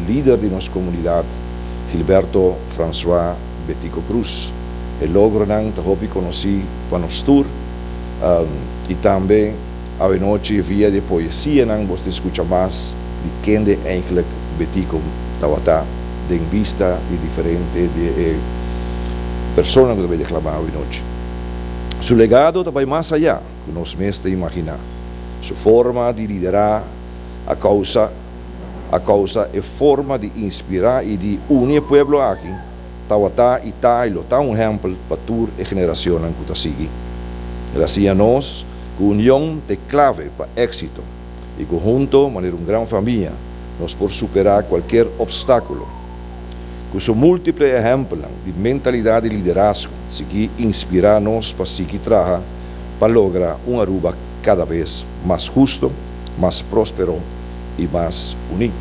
lider di nos comunidad, Gilberto Francois Betico Croes. E logronan ta hopi conoci pa nos tur y tambe awenochi via di e poesianan bos ta scucha mas di kende eigenlijk Betico tawata den bista di diferente di e personanan cu ta bay declama awenochi. Su legado ta bay mas aya cu nos mes ta imagina. Su forma di lidera a causa a causa e forma di inspira y di uni e pueblo aki tawata y ta y lo ta un ehempel pa tur e generacionnan cu ta sigui. El a siña nos cu union ta e clave pa exito y cu hunto manera un gran famia nos por supera cualkier obstaculo. Cu su multiple ehempelnan di mentalidad di liderazgo sigui inspira nos pa sigui traha pa logra un Aruba cada bes mas husto, mas prospero y mas uní.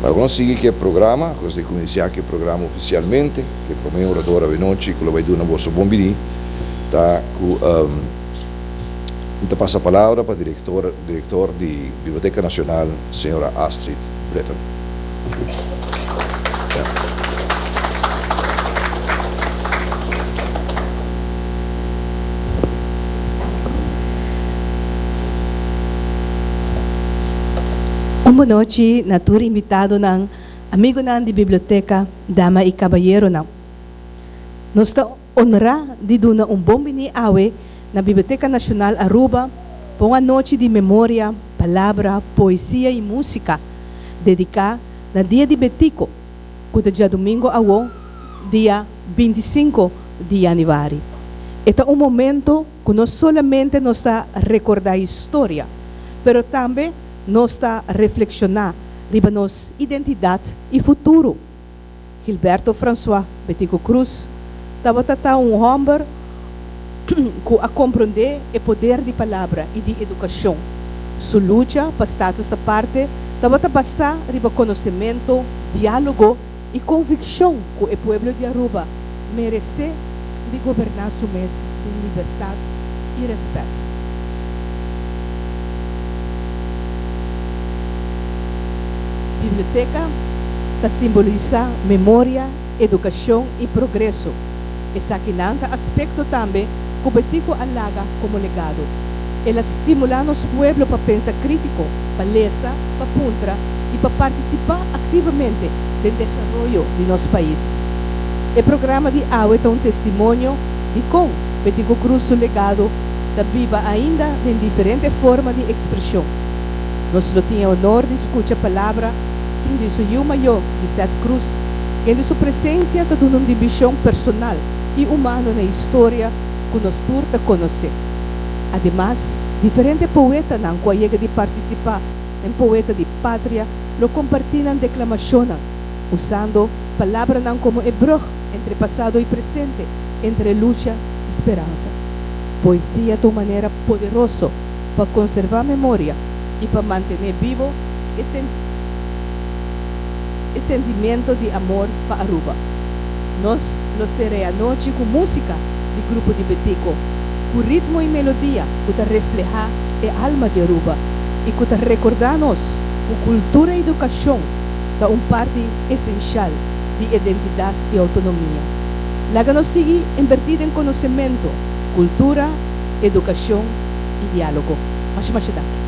Laga nos sigui cu e programa, nos ta cuminsá cu e programa oficialmente, cu e prome orador awenochi cu lo bay duna boso bon bini ta cu mi ta pasa palabra pa director director di Biblioteca Nacional, señora Astrid Britten. Un bonochi na tur invitadonan, amigonan di biblioteca, dama y cabayeronan. Nos ta honra di duna un bon bini awe na Biblioteca Nacional Aruba pa un anochi di memoria, palabra, poesia y musica dedica na Dia di Betico cu ta djadomingo awo, dia 25 di januari. E ta un momento cu no solamente nos ta recorda historia, pero tambe nos ta reflexiona riba nos identidad y futuro. Gilberto Francois Betico Croes tabata ta un homber cu a comprende e poder di palabra y di educacion. Su lucha pa status aparte tabata basa riba conocemento, dialogo y conviccion cu e pueblo di Aruba merece di goberna su mes den libertad y respet. Biblioteca ta simbolisa memoria, educacion y progreso. Esakinan ta aspecto tambe cu Betico a laga como legado. El a stimula nos pueblo pa pensa critico, pa lesa, pa puntra y pa participa activamente den desaroyo di nos pais. E programa di awe ta un testimonio di con Betico Croes su legado ta biba ainda den diferente forma di expresion. Nos lo tin e honor di scucha palabra di su yiu mayor, Lisette Croes, kende su presencia ta duna un dimension personal y humano na historia cu nos tur ta conoce. Ademas, diferente poetanan cu a yega di participa den Poeta di Patria lo comparti nan declamacionnan, usando palabranan como e brug entre pasado y presente, entre lucha y speransa. Poesia ta un manera poderoso pa conserva memoria y pa mantene bibo e e sentimiento di amor pa Aruba. Nos lo cera e anochi cu musica di Grupo di Betico, cu ritmo y melodia cu ta refleha e alma di Aruba y cu ta recorda nos cu cultura y educacion ta un parti esencial di identidad y autonomia. Laga nos sigui inverti den conocemento, cultura, educacion y dialogo. Masha masha danki.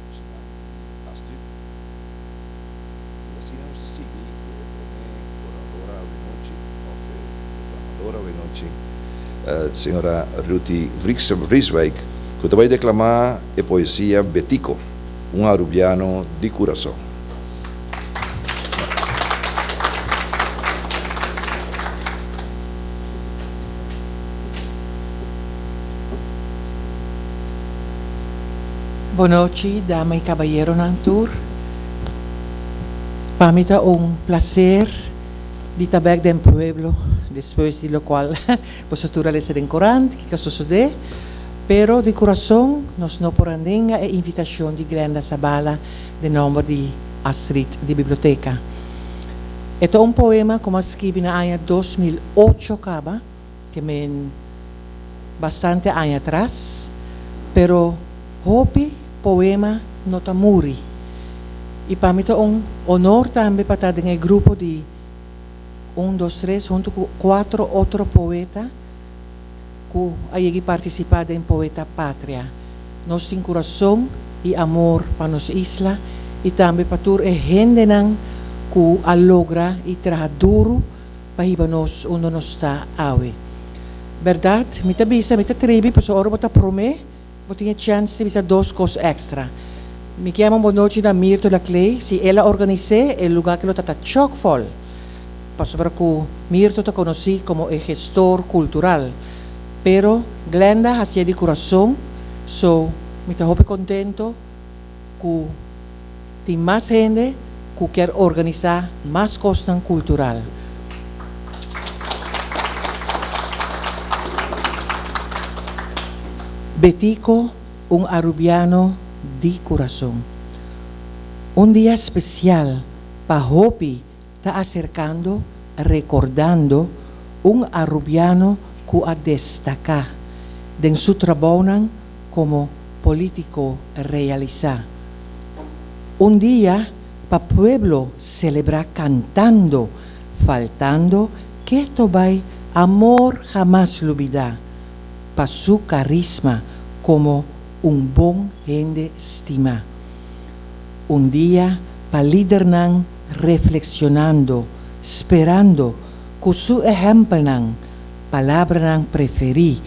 Masha danki Astrid. Y asina nos ta sigui cu e prome oradora awenochi of e declamadora awenochi, señora Ruthie Vrieswijk, cu ta bay declama e poesia Betico, un Arubiano di curason. Bonochi dama y cabayeronan tur. Pa mi ta un placer di ta bek den pueblo despues di locual boso tur a lesa den corant kico a sosode. Pero di curason nos no por a nenga e invitacion di Glenda Zabala den nomber di Astrid di biblioteca. E ta un poema ku mi a skibi na aña 2008 kaba, ke men bastante aña atras, pero hopi poema no ta muri. I pa mi ta un honor tambe pa ta den e grupo di un, dos, tres huntu ku kuatro otro poeta ku a yega i partisipá den Poeta Patria. Nos tin kurason i amor pa nos isla i tambe pa tur e hendenan ku a logra i traha duru pa hiba nos unda nos ta awe. Bèrdat, mi ta bisa, mi ta tribi pasobra ora bo ta promé, bo tin e chèns di bisa dos kos èkstra. Mi ke yama un bonochi na Mirto Laclay, si el a organis'é, e lugá ke lo ta ta chòkvòl, pasobra ku Mirto ta konosí komo e gestor kultural. Pero Glenda hasié di kurason, so mi ta hopi kontento ku tin mas hende ku kier organisá mas kosnan kultural. Betico, un Arubiano di kurason. Un dia spesial pa hopi ta aserkando rekordando un Arubiano ku a destaká den su trabounan komo polítiko realisá. Un dia pa pueblo selebrá kantando, faltando keto bai amor hamas lubidá, pa su karisma komo un bon hende stimá. Un dia pa lidernan refleksionando, sperando ku su ehèmpelnan, palabranan preferí,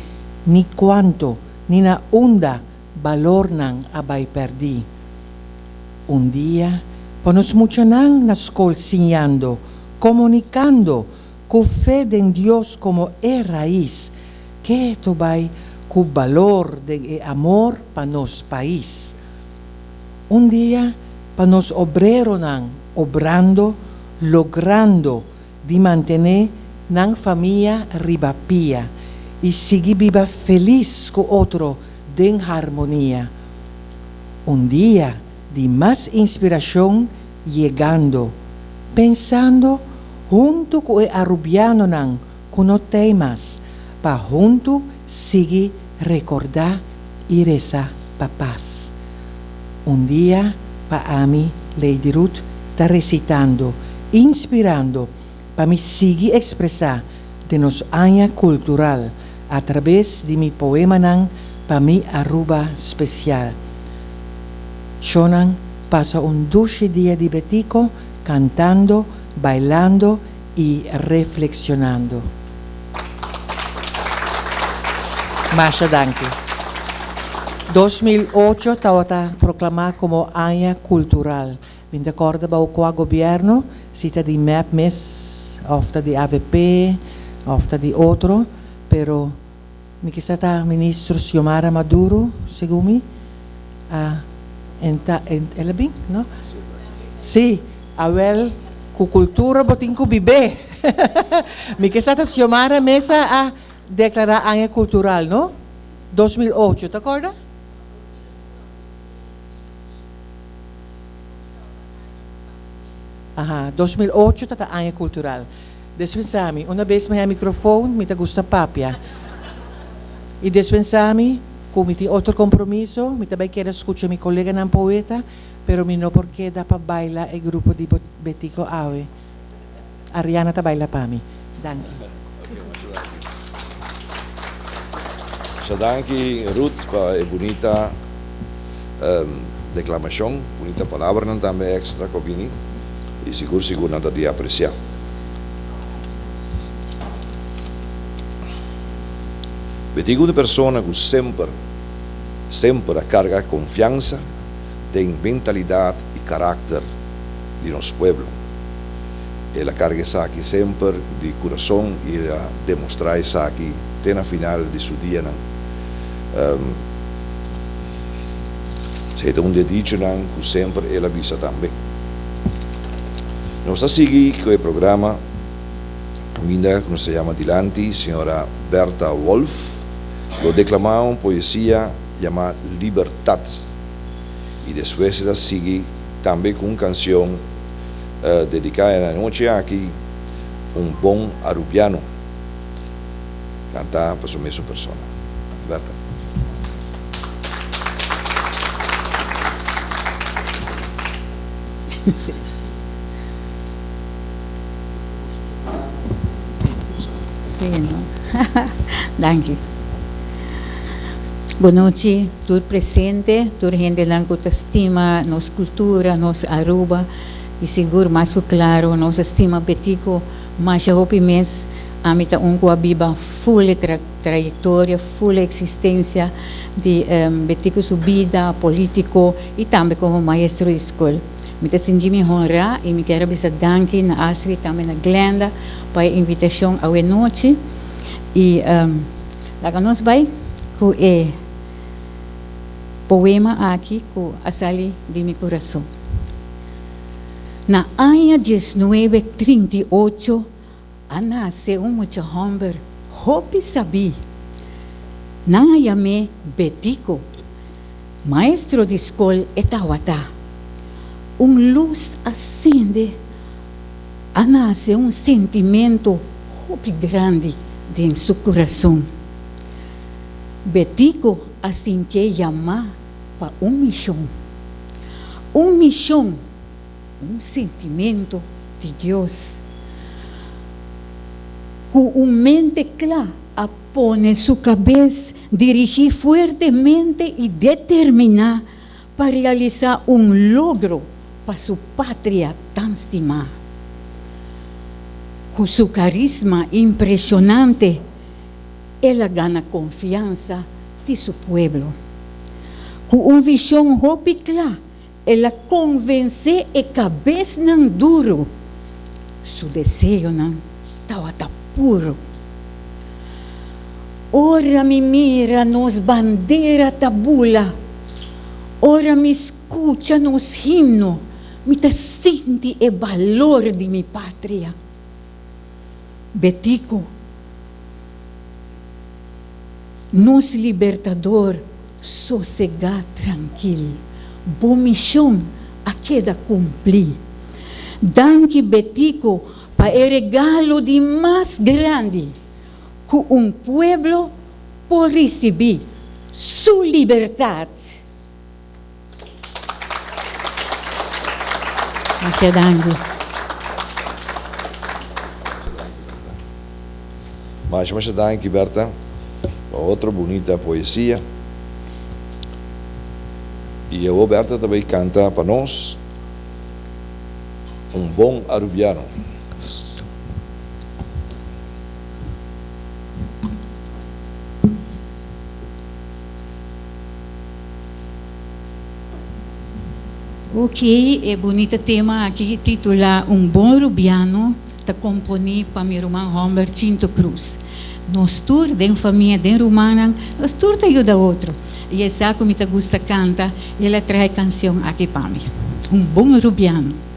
ni kuanto ni na unda balornan a bai pèrdí. Un dia pa nos muchanan na skol siñando, komunikando ku fe den Dios komo e rais, keto bai ku balor den e amor pa nos pais. Un dia pa nos obreronan obrando, logrando di mantené nan famia riba pia i sigui biba felis ku otro den harmonia. Un dia di mas inspirashon yegando, pensando huntu ku e arubianonan ku no tei mas, pa huntu sigui rekordá i resa pa pas. Un dia pa ami, Lady Ruth ta resitando, inspirando pa mi sigui ekspresá den nos aña kultural atrabes di mi poemanan pa mi Aruba spesial. Shonnan pasa un dushi dia di Betico kantando, bailando i refleksionando. Masha danki. 2008 tabata proklamá komo aña kultural. Mi ta kòrda bou kua gobièrnu, si ta di mep mes òf ta di avp òf ta di otro, pero mi kisa ta ministro Xiomara Maduro, segun mi, a enta, el a bin, no? Sí, awèl ku kultura bo tin ku bib'é. Mi kisa ta Xiomara mes a deklará aña kultural, no? 2008, ta kòrda? Aha, 2008 ta ta aña kultural. Despensa mi, una bes mi haña microfoon mi ta gusta papia. I despensa mi ku mi tin otro kompromiso, mi ta bai keda skucha mi koleganan poeta, pero mi no por keda pa baila e grupo di Betico awe. Ariana ta baila pa mi. Danki. Masha danki Ruth pa e bunita declamacion, bunita palabranan tambe extra cu a bini y sigur sigur nan ta di aprecia. Betico un persona cu semper semper a carga confiansa den mentalidad y caracter di nos pueblo. El a carga esaki semper di curason y el a demostra esaki te na final di su dianan. Esei ta un di e dichonan cu semper el a bisa tambe. Nos ta sigui cu e programa caminda cu nos ta yama dilanti Señora Bertha Wolff lo declama un poesia yama Libertad y despues e ta sigui tambe cu un cancion. dedica e anochi aki Un Bon Arubiano, canta pa su mesun persona. Bertha. Sí, no? Danki. Bon nochi tur presente, tur hendenan ku ta stima nos kultura, nos Aruba i sigur mas ku klaro nos a stima Betico masha hopi mes. Ami ta un ku a biba ful e trayektoria, ful e eksistensia di Betico su bida politiko i tambe komo maestro di skol. Mi ta sinti mi honrá i mi kier a bisa danki na Astrid i tambe na Glenda pa e invitashon awe nochi. I laga nos bai ku e poema aki ku a sali di mi kurason. Na aña diesnuebe 38 a nase un mucha hòmber hopi sabí. Nan a yam'é Betico. Maestro di skol e tawata. Un lus a sende, a nase un sentimento hopi grandi den su kurason. Betico a sintié yamá pa un mishon. Un mishon, un sentimento di Dios. Ku un mente kla a Pone su kabes dirigí fuertemente i determiná pa realisá un logro pa su patria tan stimá. Ku su karisma impreshonante el a gana konfiansa di su pueblo. Ku un vishon hopi kla el a konvensé e kabesnan duru. Su deseonan tabata puru. Ora mi mira nos bandera ta bula, ora mi skucha nos himno, mi ta sinti e balor di mi patria. Betico, nos Libertador sosegá trankil. Bo mishon a keda kumplí. Danki Betico pa e regalo di mas grandi ku un pueblo por risibí, su libertat. Masha danki. Masha masha danki Bertha pa otro bunita poesia. Y awo Bertha ta bay canta pa nos Un bon Arubiano. Ok, e bunita tema aki titula Un bon Rubiano ta komponi pa mi ruman hòmber Chinto Cruz. Nos tur den famia, den rumannan, nos tur ta yuda otro. I e sa ku mi ta gusta kanta, el a traha e kansion aki pa mi. Un bon Rubiano.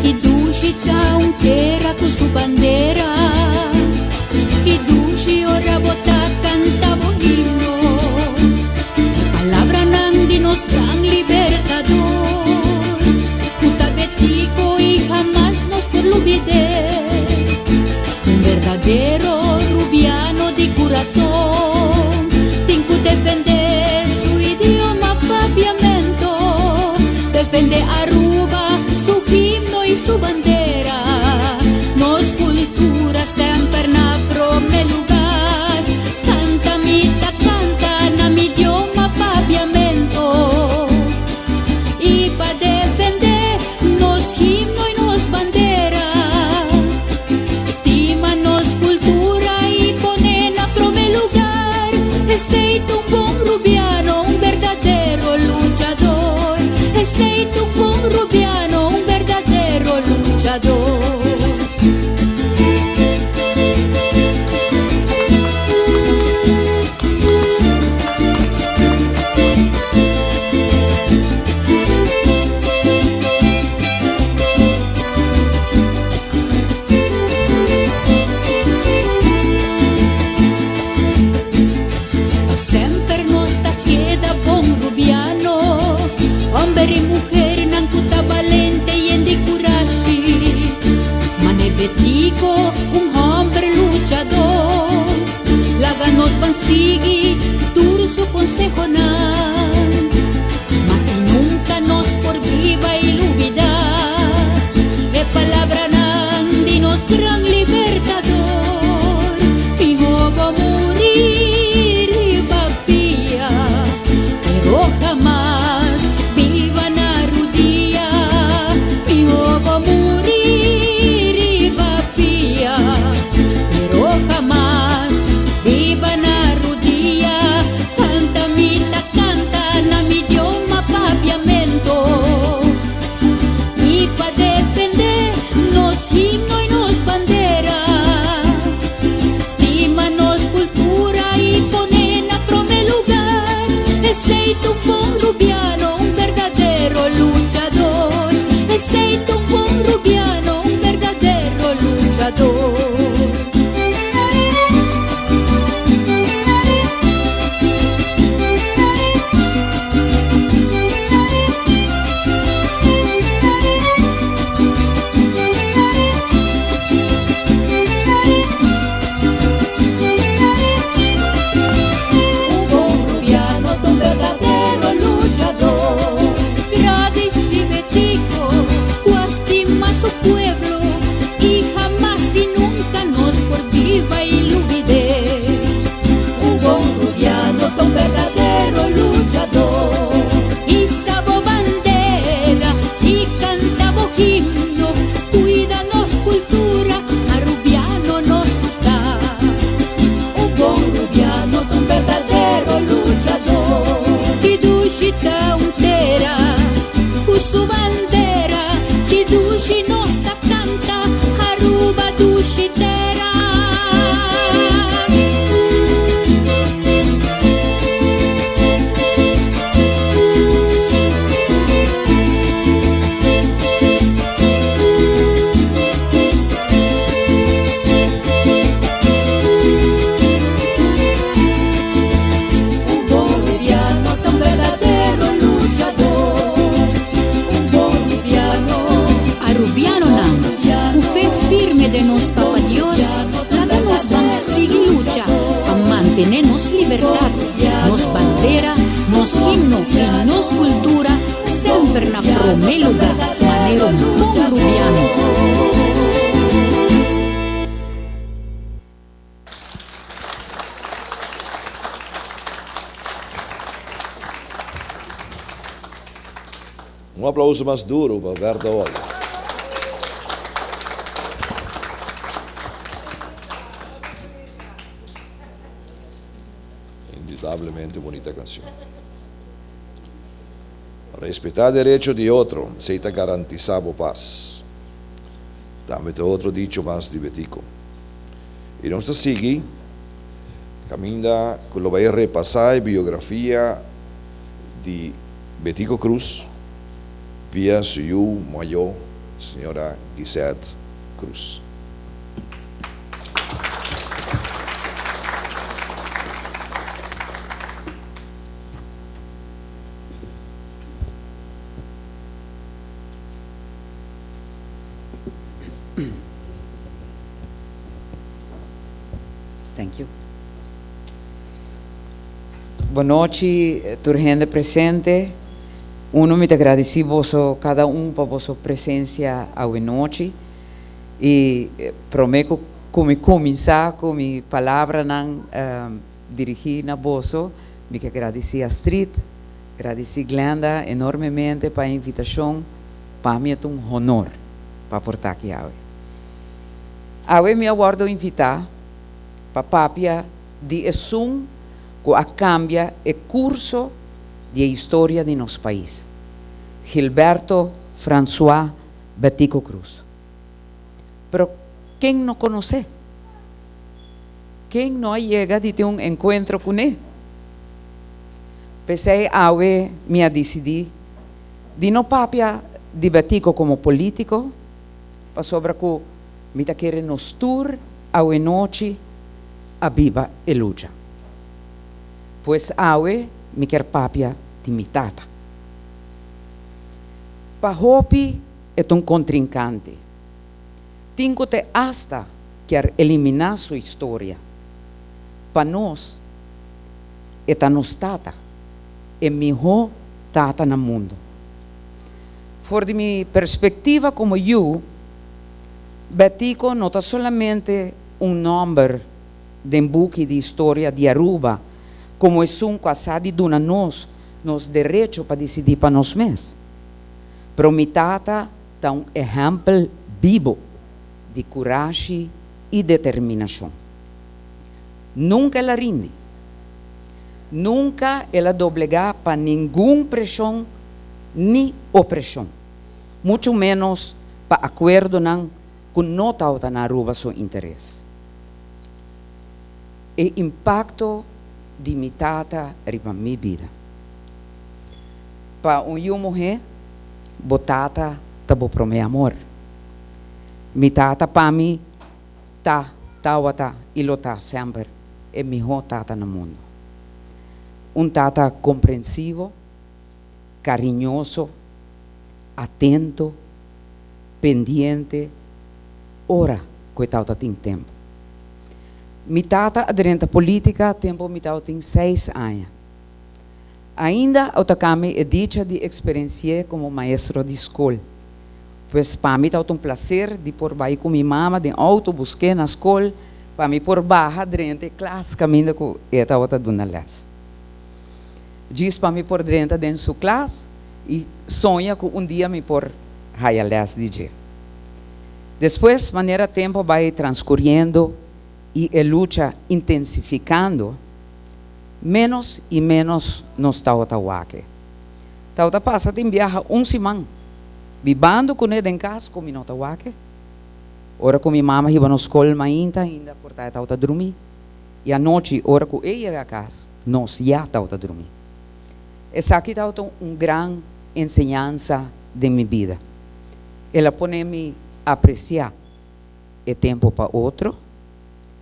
Ki dushi ta un tera ku su bandera, ki dushi ora bo ta kanta bo himno. E palabranan di nos gran Libertador, ku ta Betico i hamas nos por lubid'é. Un berdadero rubiano di kurason tin ku defendé su idioma papiamento, defendé Aruba, su himno i su bandera. Nos kultura semper na promé lugar. Canta mi ta canta na mi idioma papiamento y pa defende nos himno y nos bandera. Stima nos cultura y pone na prome lugar. Esey ta un bon rubiano, un berdadero luchador. Esey ta un bon rubiano, un berdadero luchador. ban sigui tur su consehonan. Hamas y nunca nos por biba y lubida e palabranan di nos gran Libertador. Miho bo muri riba pia, pero hamas biba na rudia. Miho bo muri riba pia, pero hamas biba na rudia. Canta mi ta canta na mi idioma papiamento. Y pa defende nos himno y nos bandera. Stima nos cultura y pone na prome lugar. Esey ta un bon rubiano, un berdadero luchador. Esey ta un bon rubiano, un berdadero luchador. Un bon rubiano, un berdadero luchador. Gradici Betico, cu a stima su pueblo y hamas y nunca nos por biba y lubida. Un bon rubiano, un berdadero luchador. Hisa bo bandera y canta bo himno, cuida nos cultura, arubiano nos ta. Un bon rubiano, un berdadero luchador. Ki dushi ta un tera, cu su bandera, ki dushi nos ta canta, Aruba dushi tera. Un bon rubiano, un berdadero luchador. Un bon rubiano, Arubianonan, cu fe firme den nos Papa Dios, laga nos ban sigui lucha pa mantene nos libertad, nos bandera, nos himno y nos cultura semper na prome lugar, manera un bon rubiano. Un aplauso mas duro pa Berta Oller. Indudablemente bunita cancion. Respeta derecho di otro, esey ta garantisa bo paz. Tambe ta otro dicho mas di Betico. Y nos ta sigui caminda cu lo bay repasa e biografia di Betico Croes via su yu mayor, señora Gisette Croes. Thank you. Bon nochi, tur hende presente. Uno, mi ta gradici boso cada un pa boso presencia awe nochi. Y prome cu mi cuminsa cu mi palabranan dirigi na boso, mi ke gradici Astrid, gradici Glenda enormemente pa e invitacion. Pa mi ta un honor pa por ta aki awe. Awe mi a wordo invita pa papia di esun cu a cambia e curso di e historia di nos pais, Gilberto Francois Betico Croes. Pero ken no conoce? Ken no a yega di tin un encuentro cune? P'esey awe mi a dicidi di no papia di Betico como politico, pasobra cu mi ta kere nos tur awe nochi a biba e lucha. Pues awe mi kier papia di mi tata. Pa hopi e ta un contrincante. Tin cu te hasta kier elimina su historia. Pa nos. E ta nos tata, e mihó tata na mundu. For di mi perspektiva komo yu, Betico no ta solamente un nòmber den buki di historia di Aruba komo esun ku a sa di duna nos nos derecho pa disidí pa nos mes. Pero mi tata ta un ehèmpel bibo di kurashi i determinashon. Nunka el a rindi. Nunka el a doblegá pa ningun preshon ni opreshon, muchu ménos pa akuerdonan ku no tabata na Aruba su interes. E impakto di mi tata riba mi bida. Pa un yu muhé, bo tata ta bo promé amor. Mi tata pa mi ta, tawata i lo ta semper e mihó tata na mundu. Un tata komprensivo, kariñoso, atento, pendiente ora ku e tawata tin tempu. Mi tata a drenta polítika tempu mi tawatin seis aña. Ainda a toká mi e dicha di eksperensi'é komo maestro di skol. Pues pa mi tabata un plaser di por bai ku mi mama den outo busk'é na skol pa mi por baha drenta e klas kaminda ku e tabata duna lès. Djis pa mi por drenta den su klas i soña ku un dia mi por haya lès di dje. Despues, manera tempu a bai transkuriendo i e lucha intensifikando, ménos i ménos nos tabata wak e. Tabata pasa tin biaha un siman bibando kuné den kas ku mi no ta wak e. Ora ku mi mama hiba nos skol mainta ainda por ta e tabata drumí i anochi ora ku e yega kas nos ya tabata drumí. Esaki tabata un gran enseñansa den mi bida. El a pone mi apresiá e tempu pa otro,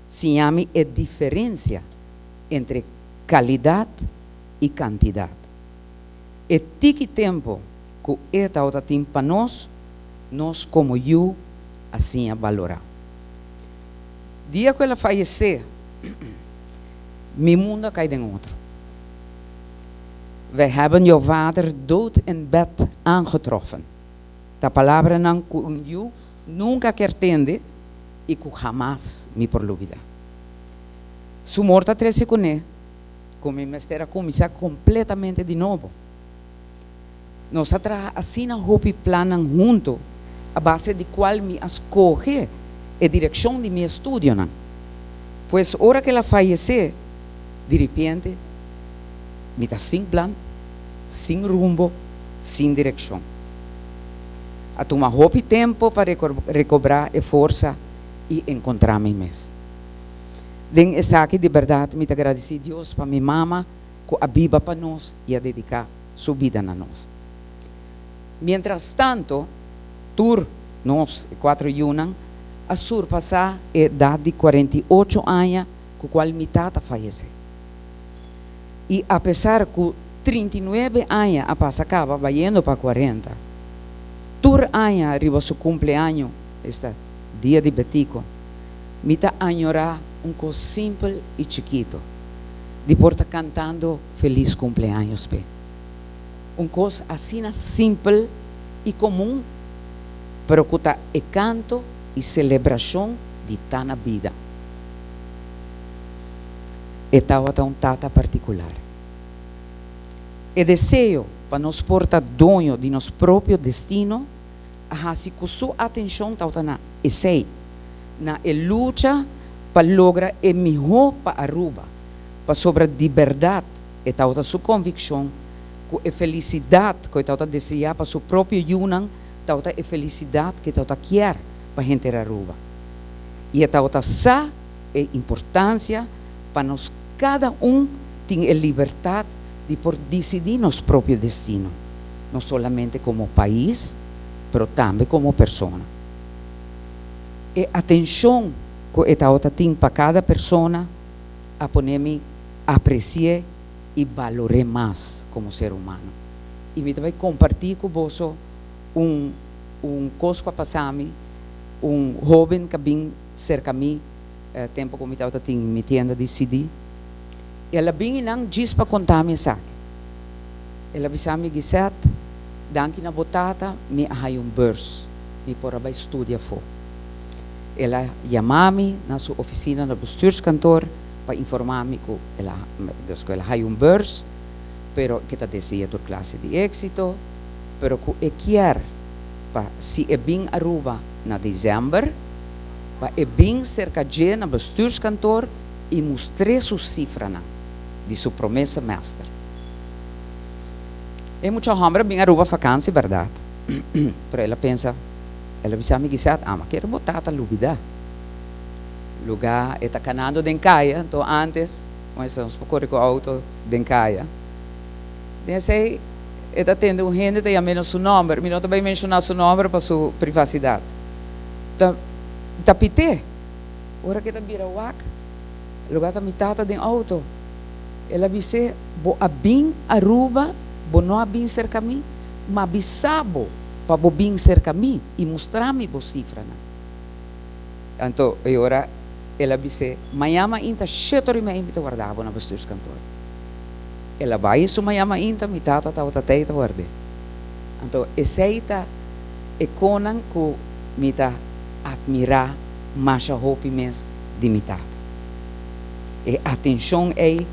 siña mi e diferensia entre kalidat i kantidat. E tiki tempu ku e tabata tin pa nos, nos komo yu a siña balorá. Dia ku el a fayesé, mi mundu a kai den otro. Wij hebben jouw vader dood in bed aangetroffen. Ta palabranan ku un yu nunka kier tende i ku hamas mi por lubidá. Su morto a trese kuné ku mi mester a kuminsá kompletamente di nobo. Nos a traha asina hopi plannan huntu a base di kual mi a skohe e direkshon di mi estudionan. Pues ora ku el a fayesé, diripiente mi ta sin plan, sin rumbo, sin direkshon. A tuma hopi tempu pa rekobrá e forsa i enkontrá mi mes. Den esaki di bèrdat mi ta gradisí Dios pa mi mama ku a biba pa nos i a dediká su bida na nos. Miéntras tantu, tur nos, e kuatro yunan, a surpasá e edat di 48 aña ku kual mi tata fayesé. I apesar ku 39 aña a pasa kaba bayendo pa 40, tur aña riba su kumpleaño, esta dia di Betico, Mi ta añorá un kos simpel i chikitu, di por ta kantando Felis Kumpleaños p'e. Un kos asina simpel i komun, pero ku ta e kanto i selebrashon di ta na bida. E tabata un tata partikular. E deseo pa nos por ta doño di nos propio destino a hasi ku su atenshon tabata na esei, na e lucha pa logra e mihó pa Aruba, pasobra di bèrdat e tabata su konvikshon ku e felisidat ku e tabata deseá pa su propio yunan tabata e felisidat ku e tabata kier pa henter Aruba. I e tabata sa e importansia pa nos kada un tin e libertat di por disidí nos propio destino, no solamente komo pais, pero tambe komo persona. E atenshon ku e tabata tin pa kada persona a pone mi apresi'é i balor'é mas komo ser humano. I mi ta bai kompartí ku boso un un kos ku a pasa mi, un hóben ku a bin serka mi tempu ku mi tabata tin mi tienda di CD. El a bin einan djis pa konta mi esaki. El a bisa mi, Gisette, danki na bo tata mi a haña un beurs, mi por a bai studia afó. El a yama mi na su ofisina na bestuurskantoor pa informá mi ku el a, dus ku el a haña un beurs, pero ke ta desea tur klase di éksito, pero ku e kier pa si e bin Aruba na desèmber, pa e bin serka dje na bestuurskantoor i mustr'é su sifranan di su promé semester. E mucha hòmber a bin Aruba fakansi bèrdat, pero el a pensa, el a bisa mi kisas, Ama kere bo tata lubidá. Lugá e ta kanando den kaya, anto ántes nos por kore ku outo den kaya. Den esei e ta tende un hende ta yam'é na su nòmber, mi no ta bai menshoná su nòmber pa su privasidat, ta ta pit'é. Ora ku e ta bira wak, lugá ta mi tata den outo. El a bis'é, Bo a bin Aruba, bo no a bin serka mi, m'a bisa bo pa bo bin serka mi i mustra mi bo sifranan. Anto e ora el a bis'é, Mañan mainta sheto ri mei mi ta warda bo na bestuurskantoor. El a bai su mañan mainta, mi tata tabata tei ta ward'é. Anto esei ta e konan ku mi ta atmirá masha hopi mes di mi tata. E atenshon ei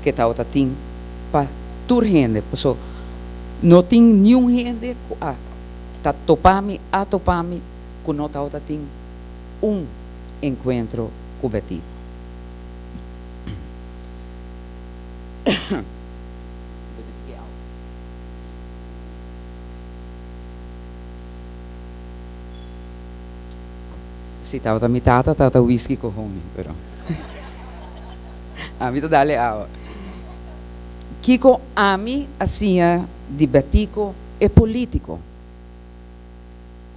ku e tabata tin pa tur hende, paso no tin niun hende ku a ta topa mi, a topa mi ku no tabata tin un enkuentro ku Betico. Si tabata mi tata, tabata whisky ku honing, pero ami ta dale awa. Kiko ami a siña di Betico e politico?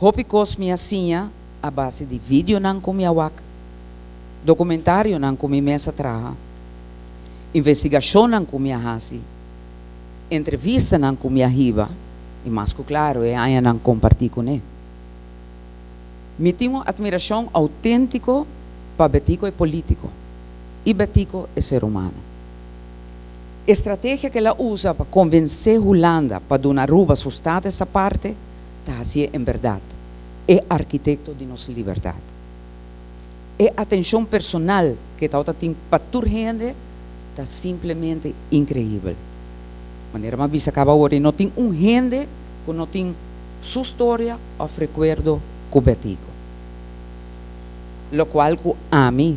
Hopi kos mi a siña a base di videonan ku mi a wak, dokumentarionan ku mi mes a traha, investigashonnan ku mi a hasi, entrevistanan ku mi a hiba i mas ku klaru e añanan kompartí kuné. Mi tin un atmirashon outéntiko pa Betico e polítiko i Betico e ser humano. E strategia ku el a usa pa konvensé Hulanda pa duna Aruba su status aparte ta hasié en bèrdat e arkitekto di nos libertat. E atenshon personal ku e tabata tin pa tur hende ta simplemente inkreibel. Manera mi a bisa kaba awor, no tin un hende ku no tin su storia òf rekuerdo ku Betico. Lokual ku ami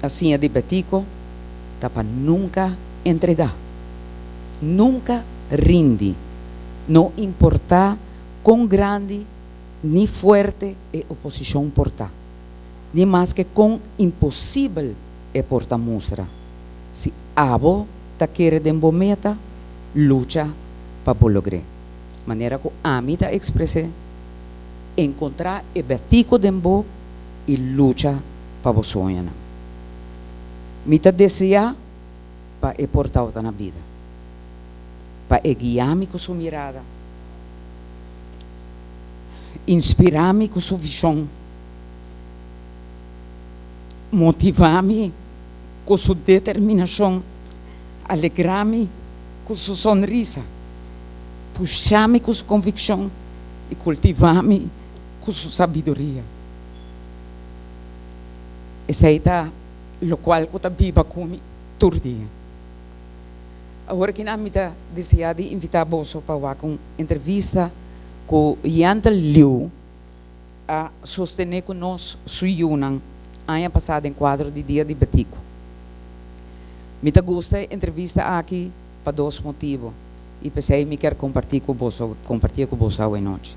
a siña di Betico ta pa nunka entregá, nunka rindi, no importá kon grandi ni fuerte e oposishon por ta, ni maske kon imposibel e por ta mustra. Si abo ta kere den bo meta, lucha pa bo logr'é. Manera ku ami ta ekspres'é, enkontrá e betico den bo i lucha pa bo soñonan. Mi ta deseá pa e por tabata na bida, pa e guiá mi ku su mirada, inspirá mi ku su vishon, motivá mi ku su determinashon, alegrá mi ku su sonrisa, pushá mi ku su konvikshon i kultivá mi ku su sabiduria. Esei ta lokual ku ta biba ku mi tur dia. Awor kinan mi ta deseá di invitá boso pa wak un entrevista ku Yentl Liu a sostené ku nos su yunan aña pasá den kuadro di Dia di Betico. Mi ta gusta e entrevista aki pa dos motibu i p'esei mi kier kompartí ku boso kompartié ku boso awenochi.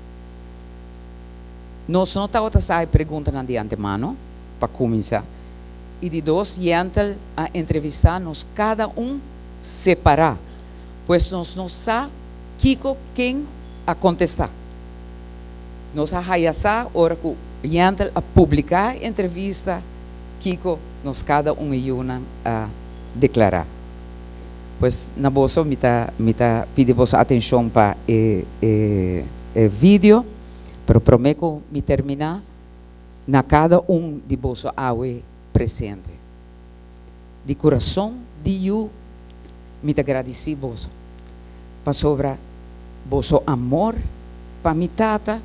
Nos no tabata sa e preguntanan di antemano, pa kuminsá. I di dos, Yentl a entrevistá nos kada un separá, pues nos no sa kiko ken a kontestá. Nos a haya sa ora ku Yentl a publiká e entrevista kiko nos kada un e yunan a deklará. Pues na boso mi ta mi ta pidi boso atenshon pa e e video, pero promé ku mi terminá, Na kada un di boso awe presente. Di kurason di yu, mi ta gradisí boso, pasobra boso amor pa mi tata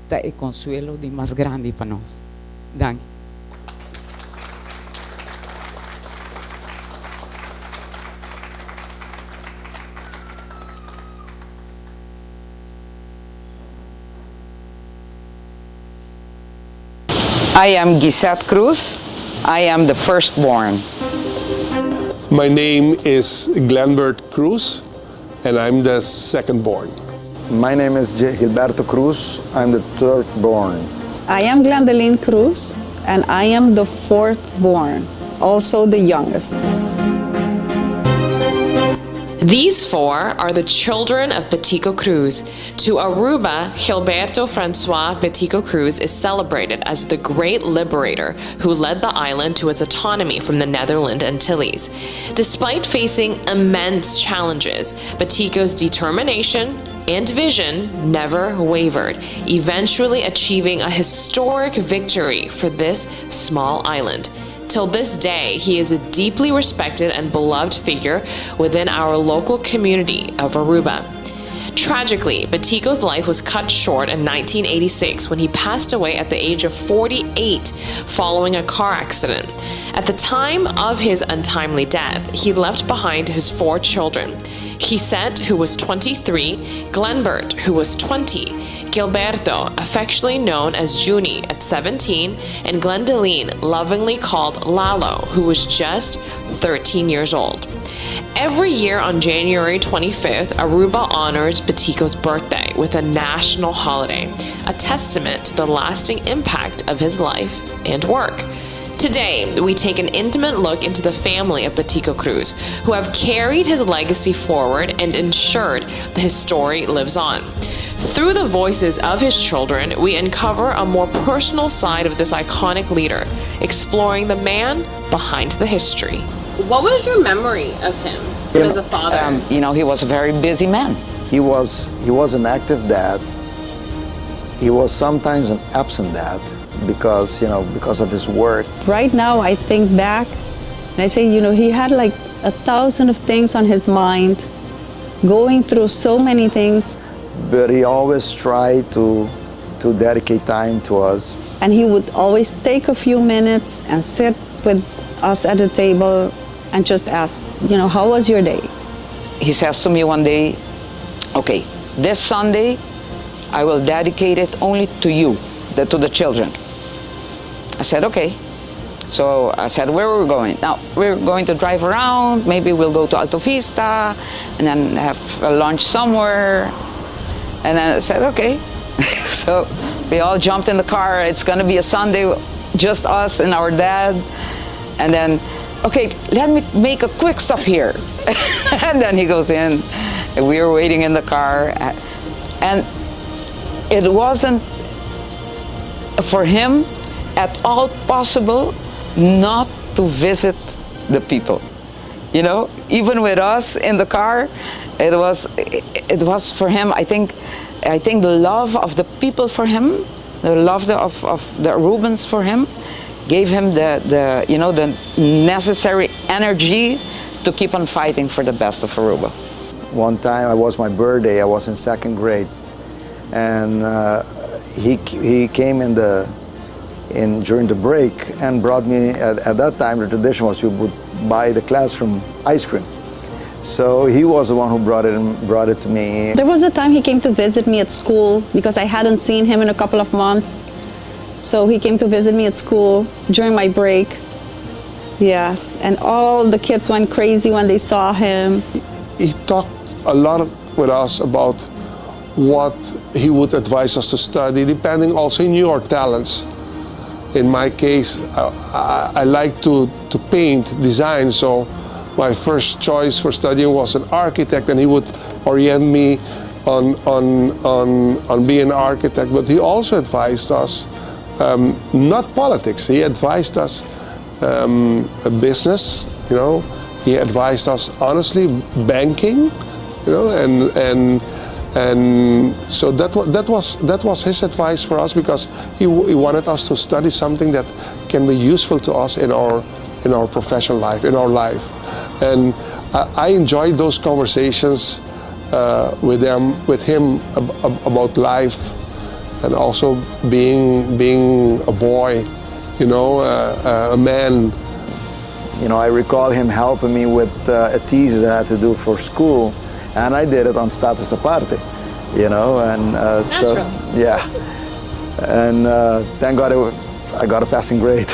ta e konsuelo di mas grandi pa nos. Danki. I am Gisette Cruz. I am the firstborn. My name is Glenbert Cruz, and I'm the secondborn. My name is Gilberto Cruz. I'm the third born. I am Glendeline Cruz, and I am the fourth born, also the youngest. These four are the children of Betico Croes. To Aruba, Gilberto Francois Betico Croes is celebrated as the great liberator who led the island to its autonomy from the Netherlands Antilles. Despite facing immense challenges, Betico's determination and vision never wavered, eventually achieving a historic victory for this small island. Till this day, he is a deeply respected and beloved figure within our local community of Aruba. Tragically, Betico's life was cut short in 1986 when he passed away at the age of 48 following a car accident. At the time of his untimely death, he left behind his four children. Gisette, who was 23, Glenbert, who was 20, Gilberto, affectionately known as Junie at 17, and Glendeline, lovingly called Lalo, who was just 13 years old. Every year on January 25th, Aruba honors Betico's birthday with a national holiday, a testament to the lasting impact of his life and work. Today, we take an intimate look into the family of Betico Croes, who have carried his legacy forward and ensured that his story lives on. Through the voices of his children, we uncover a more personal side of this iconic leader, exploring the man behind the history. What was your memory of him as a father? Um, you know, he was a very busy man. He was, he was an active dad. He was sometimes an absent dad because, you know, because of his work. Right now, I think back and I say, you know, he had like a thousand of things on his mind, going through so many things. But he always tried to, to dedicate time to us. And he would always take a few minutes and sit with us at the table and just ask, you know, how was your day? He says to me one day, okay, this Sunday I will dedicate it only to you, the, to the children. I said, okay. So I said, where are we going? Now, we're going to drive around. Maybe we'll go to Alto Vista and then have a lunch somewhere. And then I said, okay. so we all jumped in the car. It's going to be a Sunday, just us and our dad. And then, okay, let me make a quick stop here. and then he goes in. And we were waiting in the car. And it wasn't for him at all possible not to visit the people. You know, even with us in the car, it was it was for him. I think, I think the love of the people for him, the love of, of the Arubans for him, gave him the, the you know the necessary energy to keep on fighting for the best of Aruba. One time, it was my birthday. I was in second grade, and uh, he he came in the in during the break and brought me at, at that time the tradition was you would buy the classroom ice cream. So he was the one who brought it and brought it to me. There was a time he came to visit me at school because I hadn't seen him in a couple of months. So he came to visit me at school during my break. Yes, and all the kids went crazy when they saw him. He talked a lot with us about what he would advise us to study, depending also in your talents. In my case, I, I, I like to, to paint, design, so my first choice for studying was an architect, and he would orient me on, on, on, on being an architect. But he also advised us, um, not politics, he advised us um, business, you know. He advised us, honestly, banking, you know, and, and, and so that, that, was, that was his advice for us because he, he wanted us to study something that can be useful to us in our, in our professional life, in our life. And I, I enjoy those conversations with them, with him ab ab about life, and also being being a boy, a man. I recall him helping me with a thesis I had to do for school, and I did it on Status Aparte, and so yeah, and thank God I got a passing grade.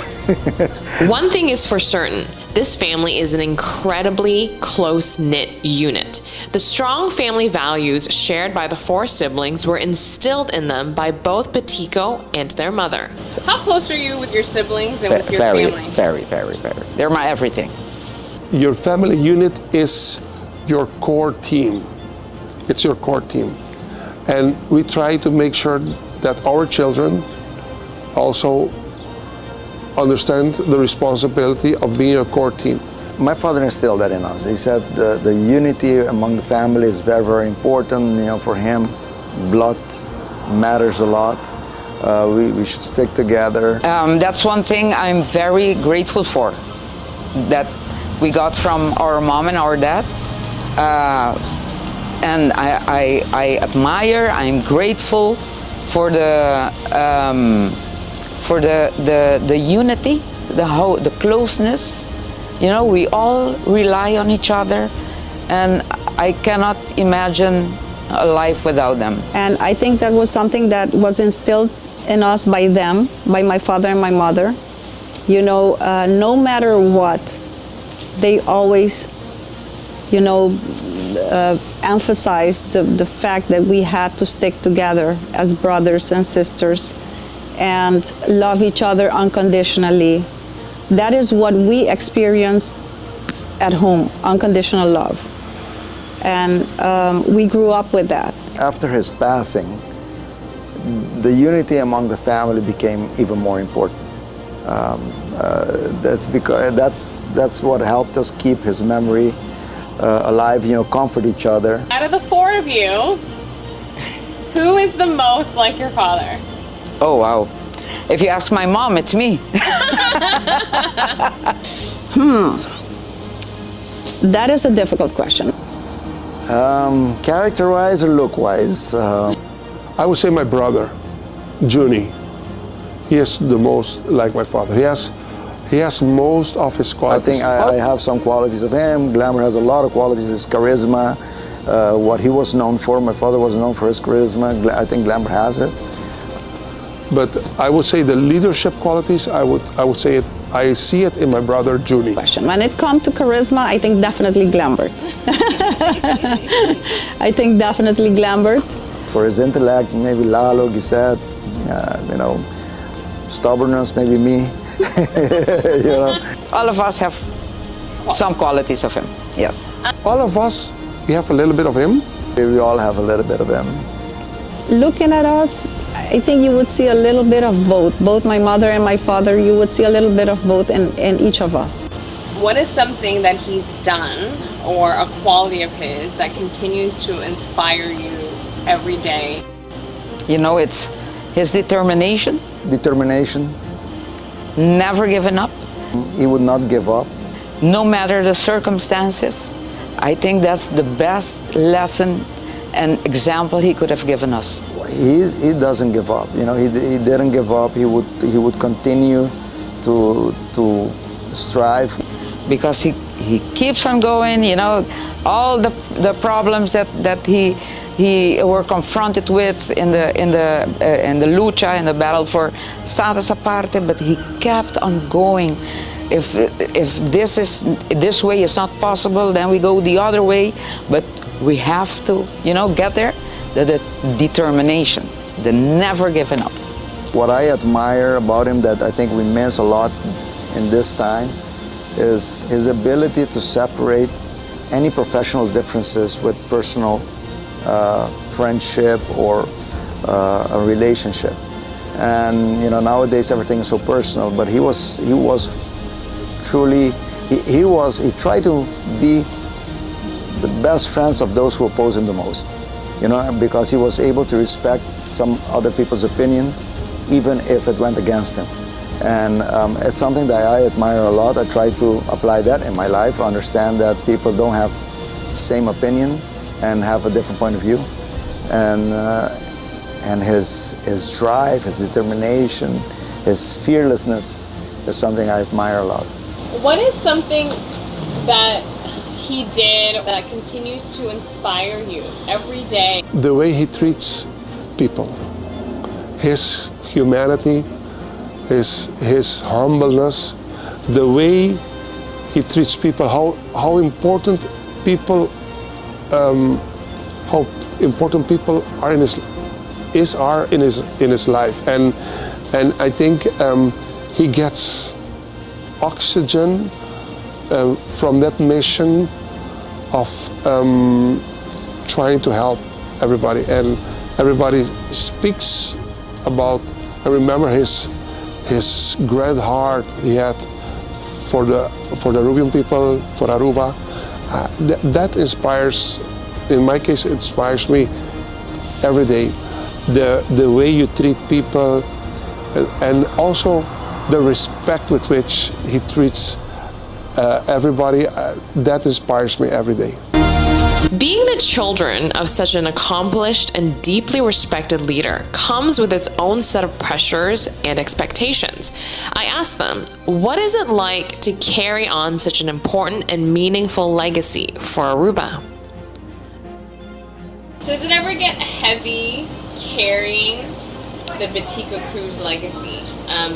One thing is for certain: this family is an incredibly close knit unit. The strong family values shared by the four siblings were instilled in them by both Betico and their mother. How close are you with your siblings and with your Very, family? Very, very, very. They're my everything. Your family unit is your core team. It's your core team. And we try to make sure that our children also understand the responsibility of being a core team. My father instilled that in us. He said the unity among the family is very, very important. For him, blood matters a lot. We should stick together. That's one thing I'm very grateful for, that we got from our mom and our dad. And I admire, I'm grateful for the unity, the closeness. We all rely on each other, and I cannot imagine a life without them. And I think that was something that was instilled in us by them, by my father and my mother. No matter what, they always emphasized the fact that we had to stick together as brothers and sisters and love each other unconditionally. That is what we experienced at home, unconditional love. And we grew up with that. After his passing, the unity among the family became even more important. That's what helped us keep his memory alive, comfort each other. Out of the four of you, who is the most like your father? Oh, wow. If you ask my mom, it's me. That is a difficult question. Character-wise or look-wise? I would say my brother, Junie. He is the most like my father. He has most of his I think qualities. I have some qualities of him. Glenbert has a lot of qualities, his charisma, what he was known for. My father was known for his charisma. I think Glenbert has it. But I would say the leadership qualities, I would say it, I see it in my brother, Junie. Question. When it comes to charisma, I think definitely Glenbert. I think definitely Glenbert. For his intellect, maybe Lalo, Gisette, stubbornness, maybe me. All of us have some qualities of him, yes. All of us, we have a little bit of him. We all have a little bit of him. Looking at us, I think you would see a little bit of both. Both my mother and my father, you would see a little bit of both in each of us. What is something that he's done or a quality of his that continues to inspire you every day? It's his determination. Determination. Never giving up. He would not give up. No matter the circumstances. I think that's the best lesson and example he could have given us. He doesn't give up. He didn't give up. He would continue to strive. Because he keeps on going, all the problems that he were confronted with in the lucha, in the battle for status aparte, but he kept on going. If this way is not possible, then we go the other way, but we have to get there. The determination, the never giving up. What I admire about him that I think we miss a lot in this time is his ability to separate any professional differences with personal friendship or a relationship. And nowadays everything is so personal, but he was, he was truly, he was, he tried to be the best friends of those who oppose him the most, because he was able to respect some other people's opinion, even if it went against him. And um, it's something that I admire a lot. I try to apply that in my life, understand that people don't have same opinion and have a different point of view. And, uh, and his, his drive, his determination, his fearlessness is something I admire a lot. What is something that he did that continues to inspire you every day? The way he treats people, his humanity, his, his humbleness, the way he treats people, how, how important people, um, how important people are in his, is are in his in his life, and and I think um, he gets oxygen uh, from that mission of um, trying to help everybody, and everybody speaks about. I remember his his grand heart he had for the for the Arubian people, for Aruba. Uh, th that inspires, in my case, it inspires me every day. The the way you treat people, and, and also the respect with which he treats uh, everybody, uh, that inspires me every day. Being the children of such an accomplished and deeply respected leader comes with its own set of pressures and expectations. I asked them, what is it like to carry on such an important and meaningful legacy for Aruba? Does it ever get heavy carrying the Betico Croes legacy? Um,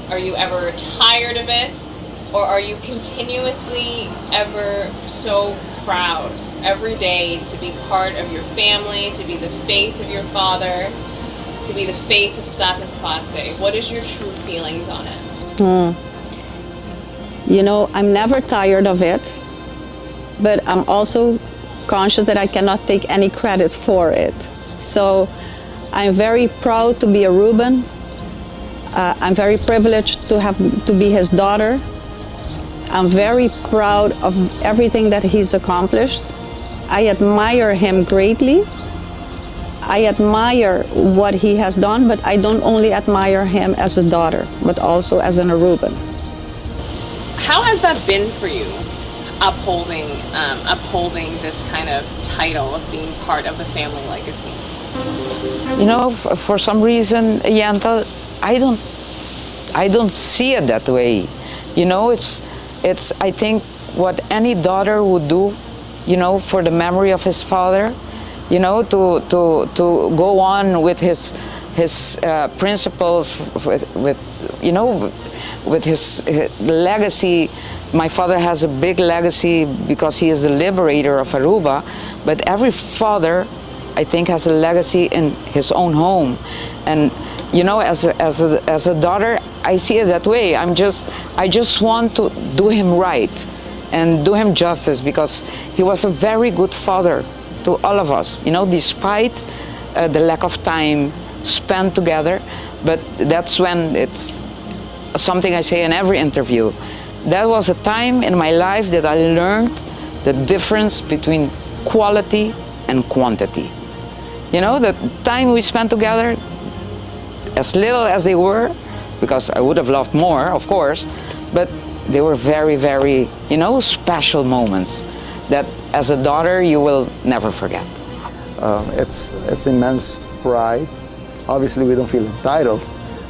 are you ever tired of it? Or are you continuously ever so proud every day to be part of your family, to be the face of your father, to be the face of Status Aparte? What is your true feelings on it? Hmm. You know, I'm never tired of it, but I'm also conscious that I cannot take any credit for it. So I'm very proud to be Aruban. Uh, I'm very privileged to have to be his daughter. I'm very proud of everything that he's accomplished. I admire him greatly. I admire what he has done, but I don't only admire him as a daughter, but also as an Aruban. How has that been for you, upholding, um, upholding this kind of title of being part of the family legacy? You know, for some reason, Yentl, I don't, I don't see it that way. You know, it's, it's I think what any daughter would do, you know, for the memory of his father, you know, to, to, to go on with his, his uh, principles, with, with, you know, with his, his legacy. My father has a big legacy because he is the liberator of Aruba, but every father, I think, has a legacy in his own home. And, you know, as a, as a, as a daughter, I see it that way. I'm just, I just want to do him right and do him justice because he was a very good father to all of us, you know, despite uh, the lack of time spent together. But that's when it's something I say in every interview. That was a time in my life that I learned the difference between quality and quantity. You know, the time we spent together, as little as they were, because I would have loved more, of course, but they were very, very, you know, special moments that as a daughter you will never forget. Um, it's, it's immense pride. Obviously, we don't feel entitled,